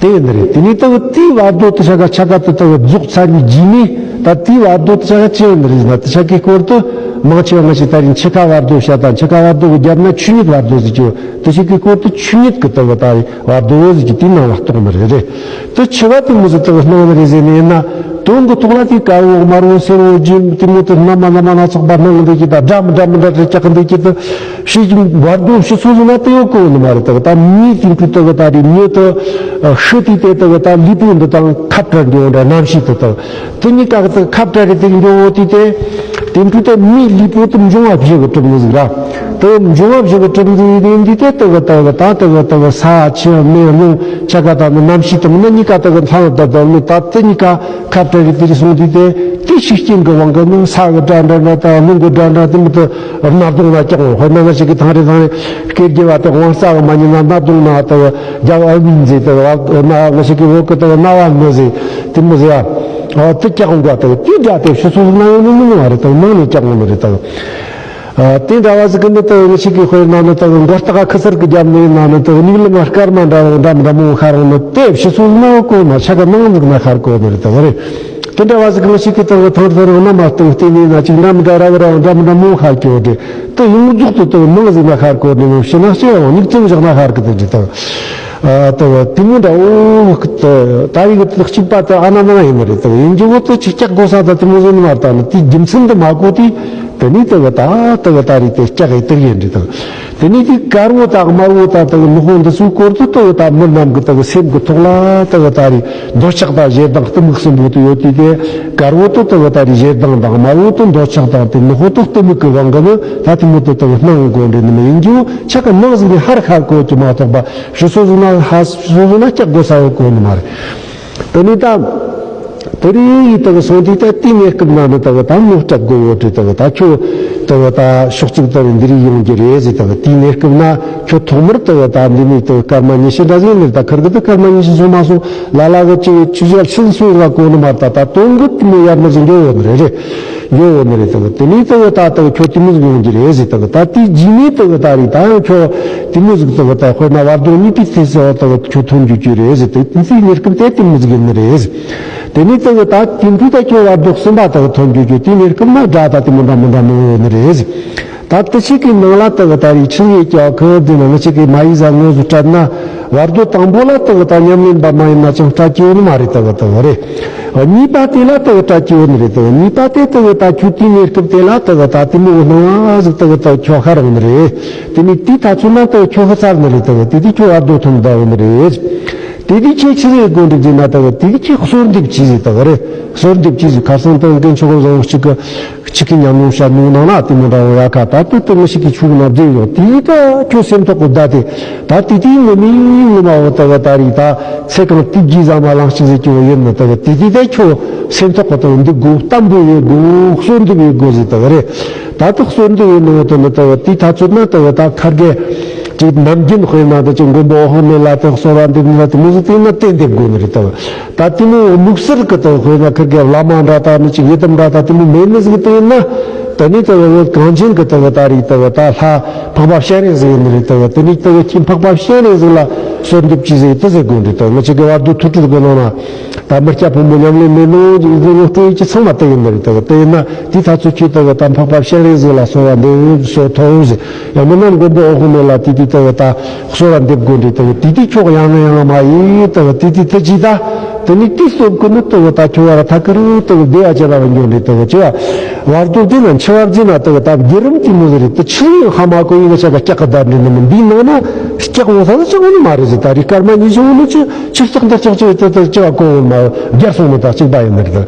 དེ་ཡིན་ནི་རེད། དེ་ནས་དེ་གི་དེའི་བར་དོ་དེ་ཆ་ག་ཆ་ག་དེ་དེ་གི་རྫོགས་ཚར་བའི་རྗེས་ནས་ད་དེའི་བར་དོ་དེ་ཆ་ག་ཅི་ཡོང་ནི་རེད་ན། དེ་ཆ་གི་སྐོར་དུ་མང་ཆེ་བ་ང་ཞིག་ད་རིང་འཆི་ཁ་བར་དོ་བཤད་དང་། འཆི་ཁ་བར་དོ་གི་རྒྱབ་ན་ཆོས་ཉིད་བར་དོ་ཟེར་གྱི་ཡོད། དེ་ཞིག་གི་སྐོར་དུ་ཆོས་ཉིད་ཀྱི་དེ་གི་ད་བར་དོ་ཟེར་གྱི་དེའི་ནང་ལ་གཏོགས་ནི་རེད་རེད། དེ་འཆི་བ་དེ་མོ་ཟིག་དེ་གི་སྣང་ནི་རེད་ཟེར་ནི་ཡིན་ན། དོན་གྱི་ཐོག་ལ་དེ་དཀར་བོ་དམར་བོ་སེར་བོ་ལྗང་དེ་མོ་དེ་སྣ་མ་སྣ་མ་སྣ་ཚོགས་པ་སྣང་གི་འདུག་གི་ད་འདྲ་མི་འདྲ་མི་འདྲ་དེ་ཀྱག་གི་འདུག་གི་དེ་ཕྱི་བར་དོ་ཕྱི་སོ་སོ་ན་དེ་ཡོད་གོ་ནི་མ་རེད། དེ་གི་ད་མི་དེ་འདྲ་དེ་གི་ད་རེད། མྱི་དེ་ཤི་དུས་དེ་དེ་གི་ད་ལུས་པོ་འདི་དང་ཁ་བྲལ་འགྲོ་འདྲ་རྣམ་ཤེས་དེ་དང་། དེ་གཉིས་ཀ་གི་ཁ་བྲལ་རེ་དེ་འགྱོ་དེ་དེ། དེ་འཕྲུལ་དེ་མིའི་ལུས་པོ་དེ་འབྱུང་བ་བཞི་གི་གྲུབ་ནི་ཟིག་ར། དེ་འབྱུང་བ་བཞི་གི་གྲུབ་ནི་ཟིག་དེ་འདི་དེ་དེ་གི་དེ་གི་ད་དེ་གི་དེ་གི་ས་ཆུ་མེ་རླུང་ཆ་ག་ད་ནི་རྣམ་ཤེས་དེ་མོ་ནི་གཉིས་ཀ་དེ་གི་མཐའ་ལ་བརྡལ་བརྡལ་ནི་ད་དེ་གཉིས་ཀ་ཁ་བྲལ་རེ་དེ་རེ་སོང་དུས་དེ་དེ་ཤུགས་རྐྱེན་གི་དབང་གིས་ནི་ས་གི་སྒྲ་འདྲ་འདྲ་དང་རླུང་གི་སྒྲ་འདྲ་དེ་མོ་དེ་སྣར་གདོང་ན་ཀྱང་། དཔེར་ན་ང་ཞིག་གི་ཐང་རེ་ཐང་རེ་སྐད་རྒྱབ་པ་དེ་དབང་རྩ་གི་མ་ཉན་ན་སྣར་གདོང་ན་དེ་གི་རྒྱབ་ཨ་མིན་ཟེར། དེ་གི་ན་ང་ཞིག་གི་འོག་གི་དེ་གི་རྣ་བ་ནི་ཟེར་དེ་མོ་ཟེར་ཡ། ཨ་དེ་ཀྱག་འགོ་དེ་དེ་འདྲ་དེ་ཕྱི་སོ་སོ་ན་ཡོང་ནི་མི་ནི་མ་རེད། དེ་ནང་ནས་ཀྱག་འོང་ནི་རེད། དེ་ཨ་དེ་འདྲ་བ་ཟིག་གི་ནི་དེ་ང་ཞིག་གི་དཔེར་ན་ནི་དེ་མགོ་ལྟག་ཁུ་སར་གི་རྒྱབ་ནས་ན་ནི་དེ་མིག་ལ་མ་སྐར་མ་འདྲ་བོ་འདྲ་མི་འདྲ་མོ་ཤར་འོང་ནི་དེ་ཕྱི་སོ་སོ་ན་གོ་མ་ཆ་ག་ནང་ཟིག་ན་ཤར་གོ་ནི་རེད། དེ་རེད། དེ་འདྲ་བ་ཟིག་གི་ང་ཞིག་གི་དེ་ཐང་ཐང་རང་ན་མ་སྟོང་སྟེ་ནས་ན་ཅིག་འདྲ་མི་འདྲ་ར་བ་ར་འདྲ་མི་འདྲ་མོ་ཤར་གི་ཡོད་རེད། དེ་ཡོངས་རྫོགས་དེ་དེ་ནང་ཟིག་ན་ཤར་གོ་ནི་མི་ཕྱི་ན་ཅི་ཡང་མིག་ཙམ་བཞག་ན་ཤར་གི་དེ་རེད། དེ་དེ་དེ་མོ་འདྲ་བོ་དེ་ད་རེས་གི་དེ་གཅིག་པ་དེ་ཨ་ན་ན་ཡིན་ནི་རེད། དེ་ཡིན་རྒྱུ་བོ་དེ་ཅིག་ཀྱག་གོ་ས་ད་དེ་མོ་ཟིག་ནི་མ་རེད། ད་ནི་དེའི་རྒྱུ་མཚན་དེ་མ་གོ་དེ། དེ་ནས་དེ་གི་ད་དེ་གི་ད་རེད་དེ་སྐྲག་གི་དེར་ཡིན་འདྲི་དང་། དེ་ནས་དེ་དཀར་བོ་དང་དམར་བོ་དང་དེ་གི་ནག་པོ་འདི་ཚོའི་སྐོར་དུ་དེ་གི་ད་མི་རྣམས་ཀྱི་དེ་གི་སེམས་ཀྱི་ཐོག་ལ་དེ་གི་ད་རེད་འདོད་ཆགས་དང་ཞེ་སྡང་གཏི་མུག་གསུམ་པོ་དེ་ཡོད་དུས་དེ། དཀར་བོ་དེ་དེ་གི་ད་རེད་ཞེ་སྡང་དང་། དམར་བོ་དེ་འདོད་ཆགས་དང་། དེ་ནག་པོ་དེ་གཏི་མུག་གི་དབང་གིས་ནི་ད་དེ་མོ་དེ་དེ་གི་སྣང་གི་འདྲི་ནི་མི་ཡིན་རྒྱུ་ཆག་གི་ནང་ཟིག་ནས་ཧར་ཧར་གོ་གི་མ་གཏོགས་པ་ཕྱི་སོ་སོ་ན་ཧ་སོ་སོ་ན་སྐྲག་དགོས་ས་ཡོད་གོ་ནི་མ་རེད། དེ་ནས་ད། དེ་རིང་ཡི་དག་སོང་དུས་ད་དེའི་གནས་སྐབས་ན་ནི་དག་ད་ངོ་སྐྲག་དགོས་ཡོད་དུས་དག་ད་ཁྱོད་དག་ད་ཕྱོགས་གཅིག་ལྟ་བུ་འདི་རིགས་ཡོང་རྒྱུ་རེད་ཟེར། དག་དེའི་གནས་སྐབས་ན་ཁྱོད་ཐོག་མར་དག་ད་འདི་ནས་དག་སྐར་མ་ཉི་ཤུ་འདྲ་ཟིག་ལེར་ད་ཁིར་གི་ད་སྐར་མ་ཉི་ཤུ་སོང་མ་སོང་ལ་ལ་གི་ཅིག་ཆུ་ཚོད་ཕྱིན་སོང་ལ་གོ་ནི་མ་ད་ད་དོན་གི་དེ་མོ་ཡར་མར་ཟིག་འགྱོ་ཡོད་ནི་རེད་རེད། ཡོད་ནི་རེད་དག་དེ་ནས་དག་ད་དག་ཁྱོད་དེ་མོ་ཟིག་ཡོང་རྒྱུ་རེད་ཟེར། དག་ད་དེའི་རྗེས་ནས་དག་ད་རེད་ད་ཡང་ཁྱོད་དེ་མོ་ཟིག་དག་ད་དཔེར་ན་བར་དོ་གཉིས་པའི་ཚེ་ཟེར་བ་དག་ཁྱོད་ཐོན་རྒྱུ་རྒྱུ་རེད་ཟེར། དེ་དེའི་གནས་སྐབས་དེ་དེ་མོ་ཟིག་ཡིན་ནི་རེད། དེ་ནས་དེ་གི་ད་དེ་འདྲའི་ད་ཁྱོད་བར་དོ་གསུམ་པ་དག་ཐོན་རྒྱུ་རྒྱུ་དེའི་གནས་སྐབས་ན་དགྲ་ད་དེ་མོ་འདྲ་མོ་འདྲ་མོ་ཡོད་ནི་རེད། ད་དེ་ཆེ་གི་ནང་ལ་དེ་གི་ད་རེད་ཆི་ཡེ་ཀྱ་ཁོ་དེ་ན་ང་ཆེ་གི་མ་ཡི་ཟ་ངོ་ཟུ་སྤྲད་ན་བར་དོ་དང་པོ་ལ་དེ་གི་ད་ཉམས་ལེན་པ་མ་ཡིན་ན་ཅང་སྤྲད་ཀྱི་ཡོད་ནི་མ་རེད། དེ་གི་དེ་གི་རེད། གཉིས་པ་དེ་ལ་དེ་གི་སྤྲད་ཀྱི་ཡོད་ནི་རེད། དེ་གི་གཉིས་པ་དེ་དེ་གི་ད་ཁྱོད་དེའི་གནས་སྐབས་དེ་ལ་དེ་གི་ད་དེ་མོ་གི་སྣང་བ་ཟིག་དེ་གི་ད་ཁྱོད་ཤར་ཡོང་ནི་རེད། དེ་ནས་དེའི་ཐ་ཚོད་ན་དེ་གི་ཁྱོད་ཤི་ཚར་ནི་རེད། དེ་གི་དེ་དུས་ཁྱོད་བར་དོ་ཐོན་བསྡད་ཡོད་ནི་རེད། དེ་དུས་ཁྱེད་ཆི་ཟིག་དགོས་འདུག་ཟེར་ན་དེ་གི་དེ་དུས་ཁྱེད་གསོལ་འདེབས་གྱིས་ཟེར། དེ་གི་རེད། གསོལ་འདེབས་གྱིས་ཟེར། ཁ་སང་དེ་གི་མགོན་ཆེན་གོ་བཟང་པོ་གཅིག་གི་གཅིག་གི་ཉམས་མྱོང་བཤད་ནོ་ནང་ན་དེ་མོ་འདྲ་བོ་ཡ་ཁ་ད་དེ་དེ་མི་ཞིག་གི་ཆུ་ན་བརྫེས་ཡོད། དེ་ད་ཁྱོད་སེམས་ཐོག་གི་བརྡ་དེ་ད་དེ་དུས་ངོ་མའི་ངོ་མ་བོ་དེ་གི་ད་རེད་ད་ཚེ་གང་དུས་རྒྱུས་བཟང་མ་ལང་གཅིག་ཟེར་གྱི་བོ་ཡིན་ནི། དེ་གི་དེ་དུས་ད་ཁྱོད་སེམས་ཐོག་གི་དེ་འདི་དགོས། གཏམ་དཔེ་ཡོད་དགོས། གསོལ་འདེབས་ཡོད་དགོས་ཟེར། དེ་གི་རེད། ད་དེ་གསོལ་འདེབས་ཡོད་ནི་བོ་དེ་ནི་དེ་གི་དེའི་ཐ་ཚོད་ན་དེ་གི་ད་ཁར་གི་ཅིག་ནམ་རྒྱུན་དཔེར་ན་ད་ཅིག་མགོན་པོ་འོད་དཔག་མེད་ལ་དེ་གསོལ་བ་འདེབས་ནི་ལ་དེ་མོ་ཟིག་དེ་ན་གཏན་འདེབས་དགོས་ནི་རེད། དེ་གི་ད་དེ་མོ་དམིགས་བསལ་གི་དེ་དཔེར་ན་ཁིར་གི་བླ་མ་འདྲ་ད་ནི་ཅིག་ཡི་དམ་འདྲ་ད་དེ་མོ་མེད་ནི་ཟིག་དེ་ཡིན་ན། དེ་ནས་དེ་གི་བོད་གངས་ཅན་གི་དེ་གི་ད་རེད་དེ་གི་ད་ལྷ་འཕགས་པ་སྤྱན་རས་གཟིགས་ཡིན་ནི་རེད། དེ་གི་དེ་ནས་དེ་གི་ཁྱེད་འཕགས་པ་སྤྱན་རས་གཟིགས་ལ་གསོལ་འདེབས་གྱིས་ཟེར་དེ་ཟེར་དགོས་ནི་རེད། དེ་གི་ང་ཆེ་གི་བར་དོ་ཐུག་འཕྲད་གི་ནང་ན་ད་མི་སྐྱ་ཕོ་མོ་ཉམས་ལེན་མེད་ནོ་ཡིན་ནོ་སྤྲོ་ཡི་ཅི་ཚང་མ་དེ་ཡིན་ནི་རེད། དེ་གི་དེ་ཡིན་ན་དེའི་ཐ་ཚོད་ཁྱེད་དེ་གི་ད་འཕགས་པ་སྤྱན་རས་གཟིགས་ལ་གསོལ་བ་འདེབས་གསོལ་ཐོབ་ཟེར། ཡང་མིན་ན་མགོན་པོ་འོད་དཔག་མེད་ལ་དེ་དུས་དེ་གི་ད་གསོལ་བ་འདེབས་དགོས་འདྲི། དེ་གི་དེ་དུས་ཁྱོད་ཡང་ན་ཡང་མ་ཡིན། དེ་གི་དེ་དུས་དེ་ཅི་ད་དེ་ནི་དེ་སྟོབས་ཀུན་ནི་དེ་གི་ད་ཁྱོད་བར་ཐ་ཀི་རུ་དེ་གི་བདེ་བ་ཅན་ལ་བ་འགྱོ་འདྲི། དེ་གི་ཅི་བ་བར་དོ་དེ་ན་འཆི་བ་རྗེས་ན་དེ་གི་ད་བརྒྱུད་རིམ་དེ་མོ་ཟིག་རེད། དེ་ཆི་ཡིན་ཧ་མ་གོ་ཡིན་ན་ཆ་ག་སྐྲག་གི་བསྡད་འདྲི་ནི་མིན། འདིའི་ནང་ན་སྐྲག་འོང་ས་ལ་ཅི་འོང་ནི་མ་རེད་ཟེར། ད་རེས་སྐར་མ་ཉི་ཤུ་འོང་ནི་ཅི་ཆི་སྐྲག་འདི་སྐྲག་ཅི་དེ་དེ་ཅི་བ་གོ་འོང་མ་བརྒྱར་སོང་ནི་ད་གཅིག་པ་ཡིན་ནི་རེད།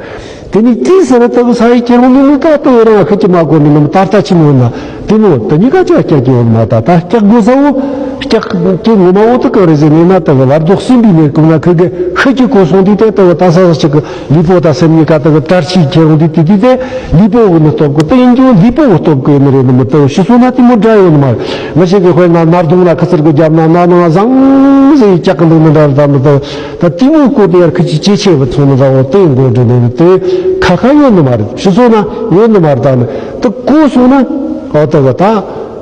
དེ་ནི་དེའི་ཟེར་ན་ལྟ་བུ་ས་ཡི་ཁྱེར་འོང་ནི་ནི་ད་ལྟ་བུ་རང་ཤི་གི་མ་གོ་ནི་ནི་ད་ལྟ་ཕྱིན་འོང་ན་དེ་མོ་དེ་གཉིས་ཀ་ཅི་བ་སྐྲག་གི་ཡོད་མ། ད་ད་སྐྲག་དགོས་ས་བོ་སྐྲག་གི་ངོ་མ་བོ་དེ་གང་རེད་ཟེར་ནས་ན། ལྟ་བུ་བར་དོ་གསུམ་པའི་གནས་སྐབས་ན་ཁིར་གི་ཤི་གི་གོ་སོང་དུས་དེ་ལྟ་བུ་ད་ས་ས་ཅིག་གི་ལུས་པོ་དང་སེམས་གཉིས་ཀ་ལྟ་བུ་བྲལ་ཕྱིར་ཁྱེར་འོང་དུས་དེ་དུས་དེ་ལུས་པོ་བོ་ནི་སྟོབས་གི་དེ་ཡིན་རྒྱུ་ལུས་པོ་བོ་སྟོབས་གི་ཡིན་ནི་རེད་ནི་མི་ལྟ་བུ་ཕྱི་སོང་ན་དེ་མོ་འདྲ་ཡོད་ནི་མ་རེད། ང་ཞིག་གི་དཔེར་ན་ནར་གདོང་ན་ཁི་ཚིར་གི་རྒྱབ་ན་ན་ནང་བཟང་ཟེར་སྐྲག་གི་འདུག་ནི་འདྲ་རེད། ད་མི་ལྟ་བུ། ད་དེ་མོའི་སྐོར་དེ་ཡར་ཁི་ཅིག་ཇེ་ཆེ་བ་ཚོ་ནི་ད་འོ་དེ་མགོ་འདྲེན་ནས་དེ་ཁ་ཁ་ཡོད་ནི་མ་རེད། ཕྱི་སོང་ན་ཡོད་ནི་མ་རེད། ད་ནི་དེ་གོ་སོང་ན་འོ་ལྟ་བུ་ད་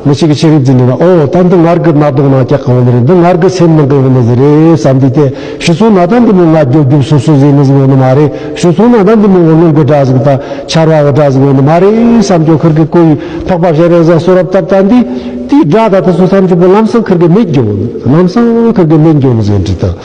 མི་ཞིག་གི་ཆེ་རིགས་འཛིན་ནི་ན་འོ་ད་འདི་ངར་གི་ནར་གདོང་ན་སྐྲག་གི་ཡོད་ནི་རེད། འདི་ངར་གི་སེམས་ནང་གི་ཡོད་ནི་ཟིག་རེད་བསམ་དུས་དེ་ཕྱི་སོང་ན་ད་འདི་མོ་ང་རྒྱོབ་རྒྱོབ་སོ་སོ་ཟེར་ནི་ཟིག་ཡོད་ནི་མ་རེད། ཕྱི་སོང་ན་ད་འདི་མོ་འོ་རླུང་གི་སྒྲ་ཟིག་ད་ཆར་བ་གི་སྒྲ་ཟིག་ཡོད་ནི་མ་རེད་བསམ་རྒྱུ་ཁིར་གི་གོ་ཡི་འཕགས་པ་སྤྱན་རས་གཟིགས་གསོལ་རབ་བཏབ་ད་འདི་དེའི་སྒྲ་ད་དེ་ཚོ་བསམ་རྒྱུ་པོ་ལམ་སང་ཁིར་གི་མེད་འགྱོ། ལམ་སང་ཁིར་གི་མེད་འགྱོ་ནི་ཟིག་འདྲི་ད།